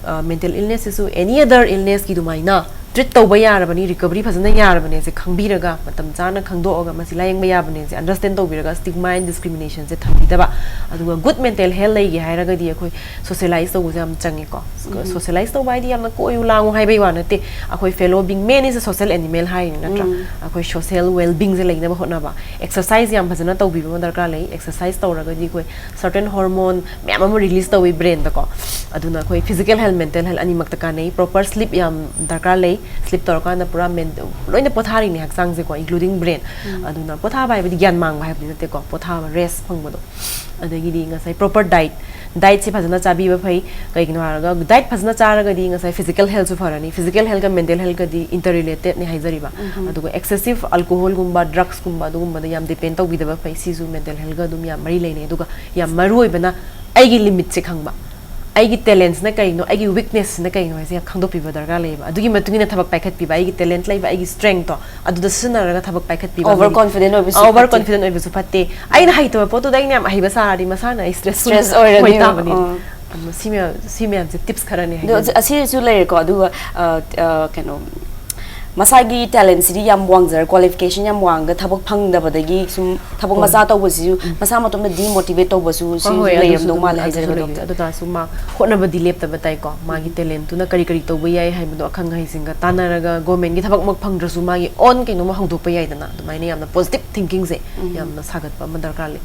ꯑ, mental illnessꯁꯤꯁꯨ any other illnessꯀꯤ ꯑꯗꯨꯃꯥꯏꯅ treat ꯇꯧꯕ ꯌꯥꯔꯕꯅꯤ, recovery ꯐꯖꯅ ꯌꯥꯔꯕꯅꯦꯁꯦ ꯈꯪꯕꯤꯔꯒ, ꯃꯇꯝ ꯆꯥꯅ ꯈꯪꯗꯣꯛꯑꯒ ꯃꯁꯤ ꯂꯥꯌꯦꯡꯕ ꯌꯥꯕꯅꯦꯁꯦ understand ꯇꯧꯕꯤꯔꯒ, stigma and discriminationꯁꯦ ꯊꯝꯕꯤꯗꯕ꯫ ꯑꯗꯨꯒ good mental health ꯂꯩꯒꯦ ꯍꯥꯏꯔꯒꯗꯤ ꯑꯩꯈꯣꯏ socialize ꯇꯧꯕꯁꯦ ꯌꯥꯝ ꯆꯪꯉꯤꯀꯣ꯫ ꯎꯝ꯫ Socialize ꯇꯧꯕ ꯍꯥꯏꯗꯤ ꯌꯥꯝꯅ ꯀꯣꯏꯌꯨ ꯂꯥꯡꯉꯨ ꯍꯥꯏꯕꯩ ꯋꯥ ꯅꯠꯇꯦ꯫ ꯑꯩꯈꯣꯏ fellow being, man is a social animal ꯍꯥꯏꯔꯤꯅꯤ ꯅꯠꯇ꯭ꯔꯥ? ꯎꯝ꯫ ꯑꯩꯈꯣꯏ social well beingꯁꯦ ꯂꯩꯅꯕ ꯍꯣꯠꯅꯕ꯫ Exercise ꯌꯥꯝ ꯐꯖꯅ ꯇꯧꯕꯤꯕ ꯑꯃ ꯗꯔꯀꯥꯔ ꯂꯩ꯫ Exercise ꯇꯧꯔꯒꯗꯤ ꯑꯩꯈꯣꯏ certain hormone ꯃꯌꯥꯝ ꯑꯃ release ꯇꯧꯏ brainꯗꯀꯣ꯫ ꯑꯗꯨꯅ ꯑꯩꯈꯣꯏ physical health, mental health ꯑꯅꯤꯃꯛꯇ ꯀꯥꯟꯅꯩ꯫ Proper sleep ꯌꯥꯝ ꯗꯔꯀꯥꯔ ꯂꯩ꯫ Sleep ꯇꯧꯔꯀꯥꯟꯗ ꯄꯨꯔꯥ men-, ꯂꯣꯏꯅ ꯄꯣꯊꯥꯔꯤꯅꯦ ꯍꯛꯆꯥꯡꯁꯦꯀꯣ, including brain꯫ ꯎꯝ꯫ ꯑꯗꯨꯅ ꯄꯣꯊꯥꯕ ꯍꯥꯏꯕꯗꯤ ꯒ꯭ꯌꯥꯟ ꯃꯥꯡꯕ ꯍꯥꯏꯕꯗꯤ ꯅꯠꯇꯦꯀꯣ, ꯄꯣꯊꯥꯕ, rest ꯐꯪꯕꯗꯣ꯫ ꯑꯗꯒꯤꯗꯤ ꯉꯁꯥꯏ proper diet, dietꯁꯦ ꯐꯖꯅ ꯆꯥꯕꯤꯕ ꯐꯩ꯫ ꯀꯩꯒꯤꯅꯣ ꯍꯥꯏꯔꯒ diet ꯐꯖꯅ ꯆꯥꯔꯒꯗꯤ ꯉꯁꯥꯏ physical healthꯁꯨ ꯐꯔꯅꯤ, physical healthꯀ mental healthꯀꯗꯤ interrelatedꯅꯦ ꯍꯥꯏꯖꯔꯤꯕ꯫ ꯎꯝ꯫ ꯑꯗꯨꯒ excessive alcoholꯒꯨꯝꯕ, drugsꯀꯨꯝꯕ ꯑꯗꯨꯒꯨꯝꯕꯗ ꯌꯥꯝ depend ꯇꯧꯕꯤꯗꯕ ꯐꯩ, ꯁꯤꯁꯨ mental healthꯀ ꯑꯗꯨꯝ ꯌꯥꯝ ꯃꯔꯤ ꯂꯩꯅꯩ꯫ ꯑꯗꯨꯒ ꯌꯥꯝ ꯃꯔꯨ ꯑꯣꯏꯕꯅ ꯑꯩꯒꯤ limitꯁꯦ ꯈꯪꯕ, ꯑꯩꯒꯤ talentsꯅ ꯀꯩꯅꯣ, ꯑꯩꯒꯤ weaknessꯁꯤꯅ ꯀꯩꯅꯣ ꯍꯥꯏꯁꯦ ꯌꯥꯝ ꯈꯪꯗꯣꯛꯄꯤꯕ ꯗꯔꯀꯥꯔ ꯂꯩꯌꯦꯕ꯫ ꯑꯗꯨꯒꯤ ꯃꯇꯨꯡ ꯏꯟꯅ ꯊꯕꯛ ꯄꯥꯏꯈꯠꯄꯤꯕ, ꯑꯩꯒꯤ talent ꯂꯩꯕ, ꯑꯩꯒꯤ strengthꯇꯣ ꯑꯗꯨꯗ ꯁꯤꯖꯤꯟꯅꯔꯒ ꯊꯕꯛ ꯄꯥꯏꯈꯠꯄꯤꯕ꯫ Over ꯑꯗꯨꯒꯤ confident ꯑꯣꯏꯕꯁꯨ over ꯐꯠꯇꯦ꯫ Confident ꯑꯣꯏꯕꯁꯨ ꯐꯠꯇꯦ꯫ ꯑꯩꯅ ꯍꯩꯇꯕ ꯄꯣꯠꯇꯨꯗ ꯑꯩꯅ ꯌꯥꯝ ꯑꯍꯩꯕ ꯁꯥꯔꯗꯤ ꯃꯁꯥꯅ ꯑꯩ stress stress ꯑꯣꯏꯔꯅꯤ꯫ ꯑꯣꯏꯇꯥꯕꯅꯤ꯫ ꯑꯥ꯫ ꯑꯗꯨꯅ ꯁꯤ ꯃꯌꯥꯝ, ꯁꯤ ꯃꯌꯥꯝꯁꯦ tips ꯈꯔꯅꯦ ꯑꯗꯣ ꯍꯥꯏꯖꯔꯤꯁꯦ꯫ ꯑꯁꯤꯁꯨ ꯂꯩꯔꯦꯀꯣ, ꯑꯗꯨꯒ, ꯑ, ꯑ, ꯀꯩꯅꯣ, ꯃꯁꯥꯒꯤ talentꯁꯤꯗꯤ ꯌꯥꯝ ꯋꯥꯡꯖꯔ, qualification ꯌꯥꯝ ꯋꯥꯡꯉꯒ ꯊꯕꯛ ꯐꯪꯗꯕꯗꯒꯤ ꯁꯨꯝ ꯊꯕꯛ ꯍꯣꯏ꯫ ꯃꯆꯥ ꯇꯧꯕꯁꯤꯁꯨ ꯎꯝ꯫ ꯃꯁꯥ ꯃꯇꯣꯝꯗ demotivate ꯇꯧꯕꯁꯨ ꯍꯣꯏ, ꯁꯤꯁꯨ ꯍꯣꯏ, ꯑꯗꯨꯁꯨ ꯂꯩꯔꯝꯗꯧ ꯑꯗꯨꯝ, ꯃꯥꯜꯂꯦ ꯑꯗꯨꯁꯨ ꯍꯥꯏꯖꯔꯒ ꯂꯩ꯫ ꯗꯣꯛꯇꯔ꯫ ꯑꯗꯨ ꯇꯥꯔꯁꯨ ꯃꯥ ꯍꯣꯠꯅꯕꯗꯤ ꯂꯦꯞꯇꯕ ꯇꯥꯏꯀꯣ꯫ ꯃꯥꯒꯤ ꯎꯝ꯫ Talentꯇꯨꯅ ꯀꯔꯤ ꯀꯔꯤ ꯇꯧꯕ ꯌꯥꯏ ꯍꯥꯏꯕꯗꯣ ꯑꯈꯪ ꯑꯍꯩꯁꯤꯡꯒ ꯇꯥꯟꯅꯔꯒ, governmentꯀꯤ ꯊꯕꯛꯃꯛ ꯐꯪꯗ꯭ꯔꯁꯨ ꯃꯥꯒꯤ own ꯀꯩꯅꯣꯝꯃ ꯍꯧꯗꯣꯛꯄ ꯌꯥꯏꯗꯅ, ꯑꯗꯨꯃꯥꯏꯅ ꯌꯥꯝꯅ positive thinkingꯁꯦ ꯎꯝ꯫ ꯌꯥꯝꯅ ꯁꯥꯒꯠꯄ ꯑꯃ ꯗꯔꯀꯥꯔ ꯂꯩ꯫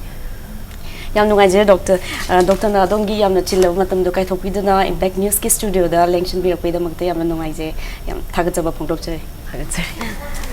ꯌꯥꯝ ꯅꯨꯡꯉꯥꯏꯖꯔꯦ ꯗꯣꯛꯇꯔ꯫ ꯑ, ꯗꯣꯛꯇꯔꯅ ꯑꯗꯣꯝꯒꯤ ꯌꯥꯝꯅ ꯆꯤꯜꯂꯕ ꯃꯇꯝꯗꯣ ꯀꯥꯏꯊꯣꯛꯄꯤꯗꯨꯅ Impact Newsꯀꯤ studioꯗ ꯂꯦꯡꯁꯤꯟꯕꯤꯔꯛꯄꯒꯤꯗꯃꯛꯇ ꯌꯥꯝꯅ ꯅꯨꯡꯉꯥꯏꯖꯩ꯫ ꯌꯥꯝ ꯊꯥꯒꯠꯆꯕ ꯐꯣꯡꯗꯣꯛꯆꯔꯤ꯫ ꯊꯥꯒꯠꯆꯔꯤ꯫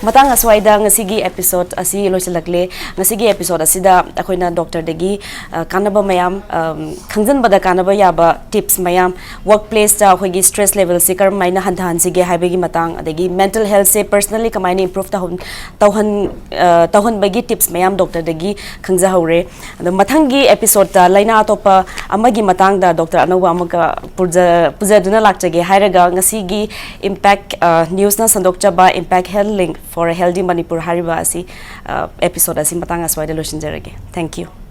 ꯃꯇꯥꯡ ꯑꯁ꯭ꯋꯥꯏꯗ ꯉꯁꯤꯒꯤ episode ꯑꯁꯤ ꯂꯣꯏꯁꯤꯜꯂꯛꯂꯦ꯫ ꯉꯁꯤꯒꯤ episode ꯑꯁꯤꯗ ꯑꯩꯈꯣꯏꯅ ꯗꯣꯛꯇꯔꯗꯒꯤ, ꯑ, ꯀꯥꯟꯅꯕ ꯃꯌꯥꯝ, ꯑꯝ, ꯈꯪꯖꯤꯟꯕꯗ ꯀꯥꯟꯅꯕ ꯌꯥꯕ tips ꯃꯌꯥꯝ, workplaceꯇ ꯑꯩꯈꯣꯏꯒꯤ stress levelꯁꯦ ꯀꯔꯝ ꯍꯥꯏꯅ ꯍꯟꯊꯍꯟꯁꯤꯒꯦ ꯍꯥꯏꯕꯒꯤ ꯃꯇꯥꯡ, ꯑꯗꯒꯤ mental healthꯁꯦ personally ꯀꯃꯥꯏꯅ improve ꯇꯧꯍꯟ-, ꯇꯧꯍꯟ-, ꯑ, ꯇꯧꯍꯟꯕꯒꯤ tips ꯃꯌꯥꯝ ꯗꯣꯛꯇꯔꯗꯒꯤ ꯈꯪꯖꯍꯧꯔꯦ꯫ ꯑꯗꯣ ꯃꯊꯪꯒꯤ episodeꯇ ꯂꯥꯏꯅꯥ ꯑꯇꯣꯞꯄ ꯑꯃꯒꯤ ꯃꯇꯥꯡꯗ ꯗꯣꯛꯇꯔ ꯑꯅꯧꯕ ꯑꯃꯒ ꯄꯨꯖ-, ꯄꯨꯖꯗꯨꯅ ꯂꯥꯛꯆꯒꯦ ꯍꯥꯏꯔꯒ, ꯉꯁꯤꯒꯤ Impact, ꯑ, Newsꯅ ꯁꯟꯗꯣꯛꯆꯕ Impact Health Link for a Healthy Manipur ꯍꯥꯏꯔꯤꯕ ꯑꯁꯤ, ꯑ, episode ꯑꯁꯤ ꯃꯇꯥꯡ ꯑꯁ꯭ꯋꯥꯏꯗ ꯂꯣꯏꯁꯤꯟꯖꯔꯒꯦ꯫ Thank you꯫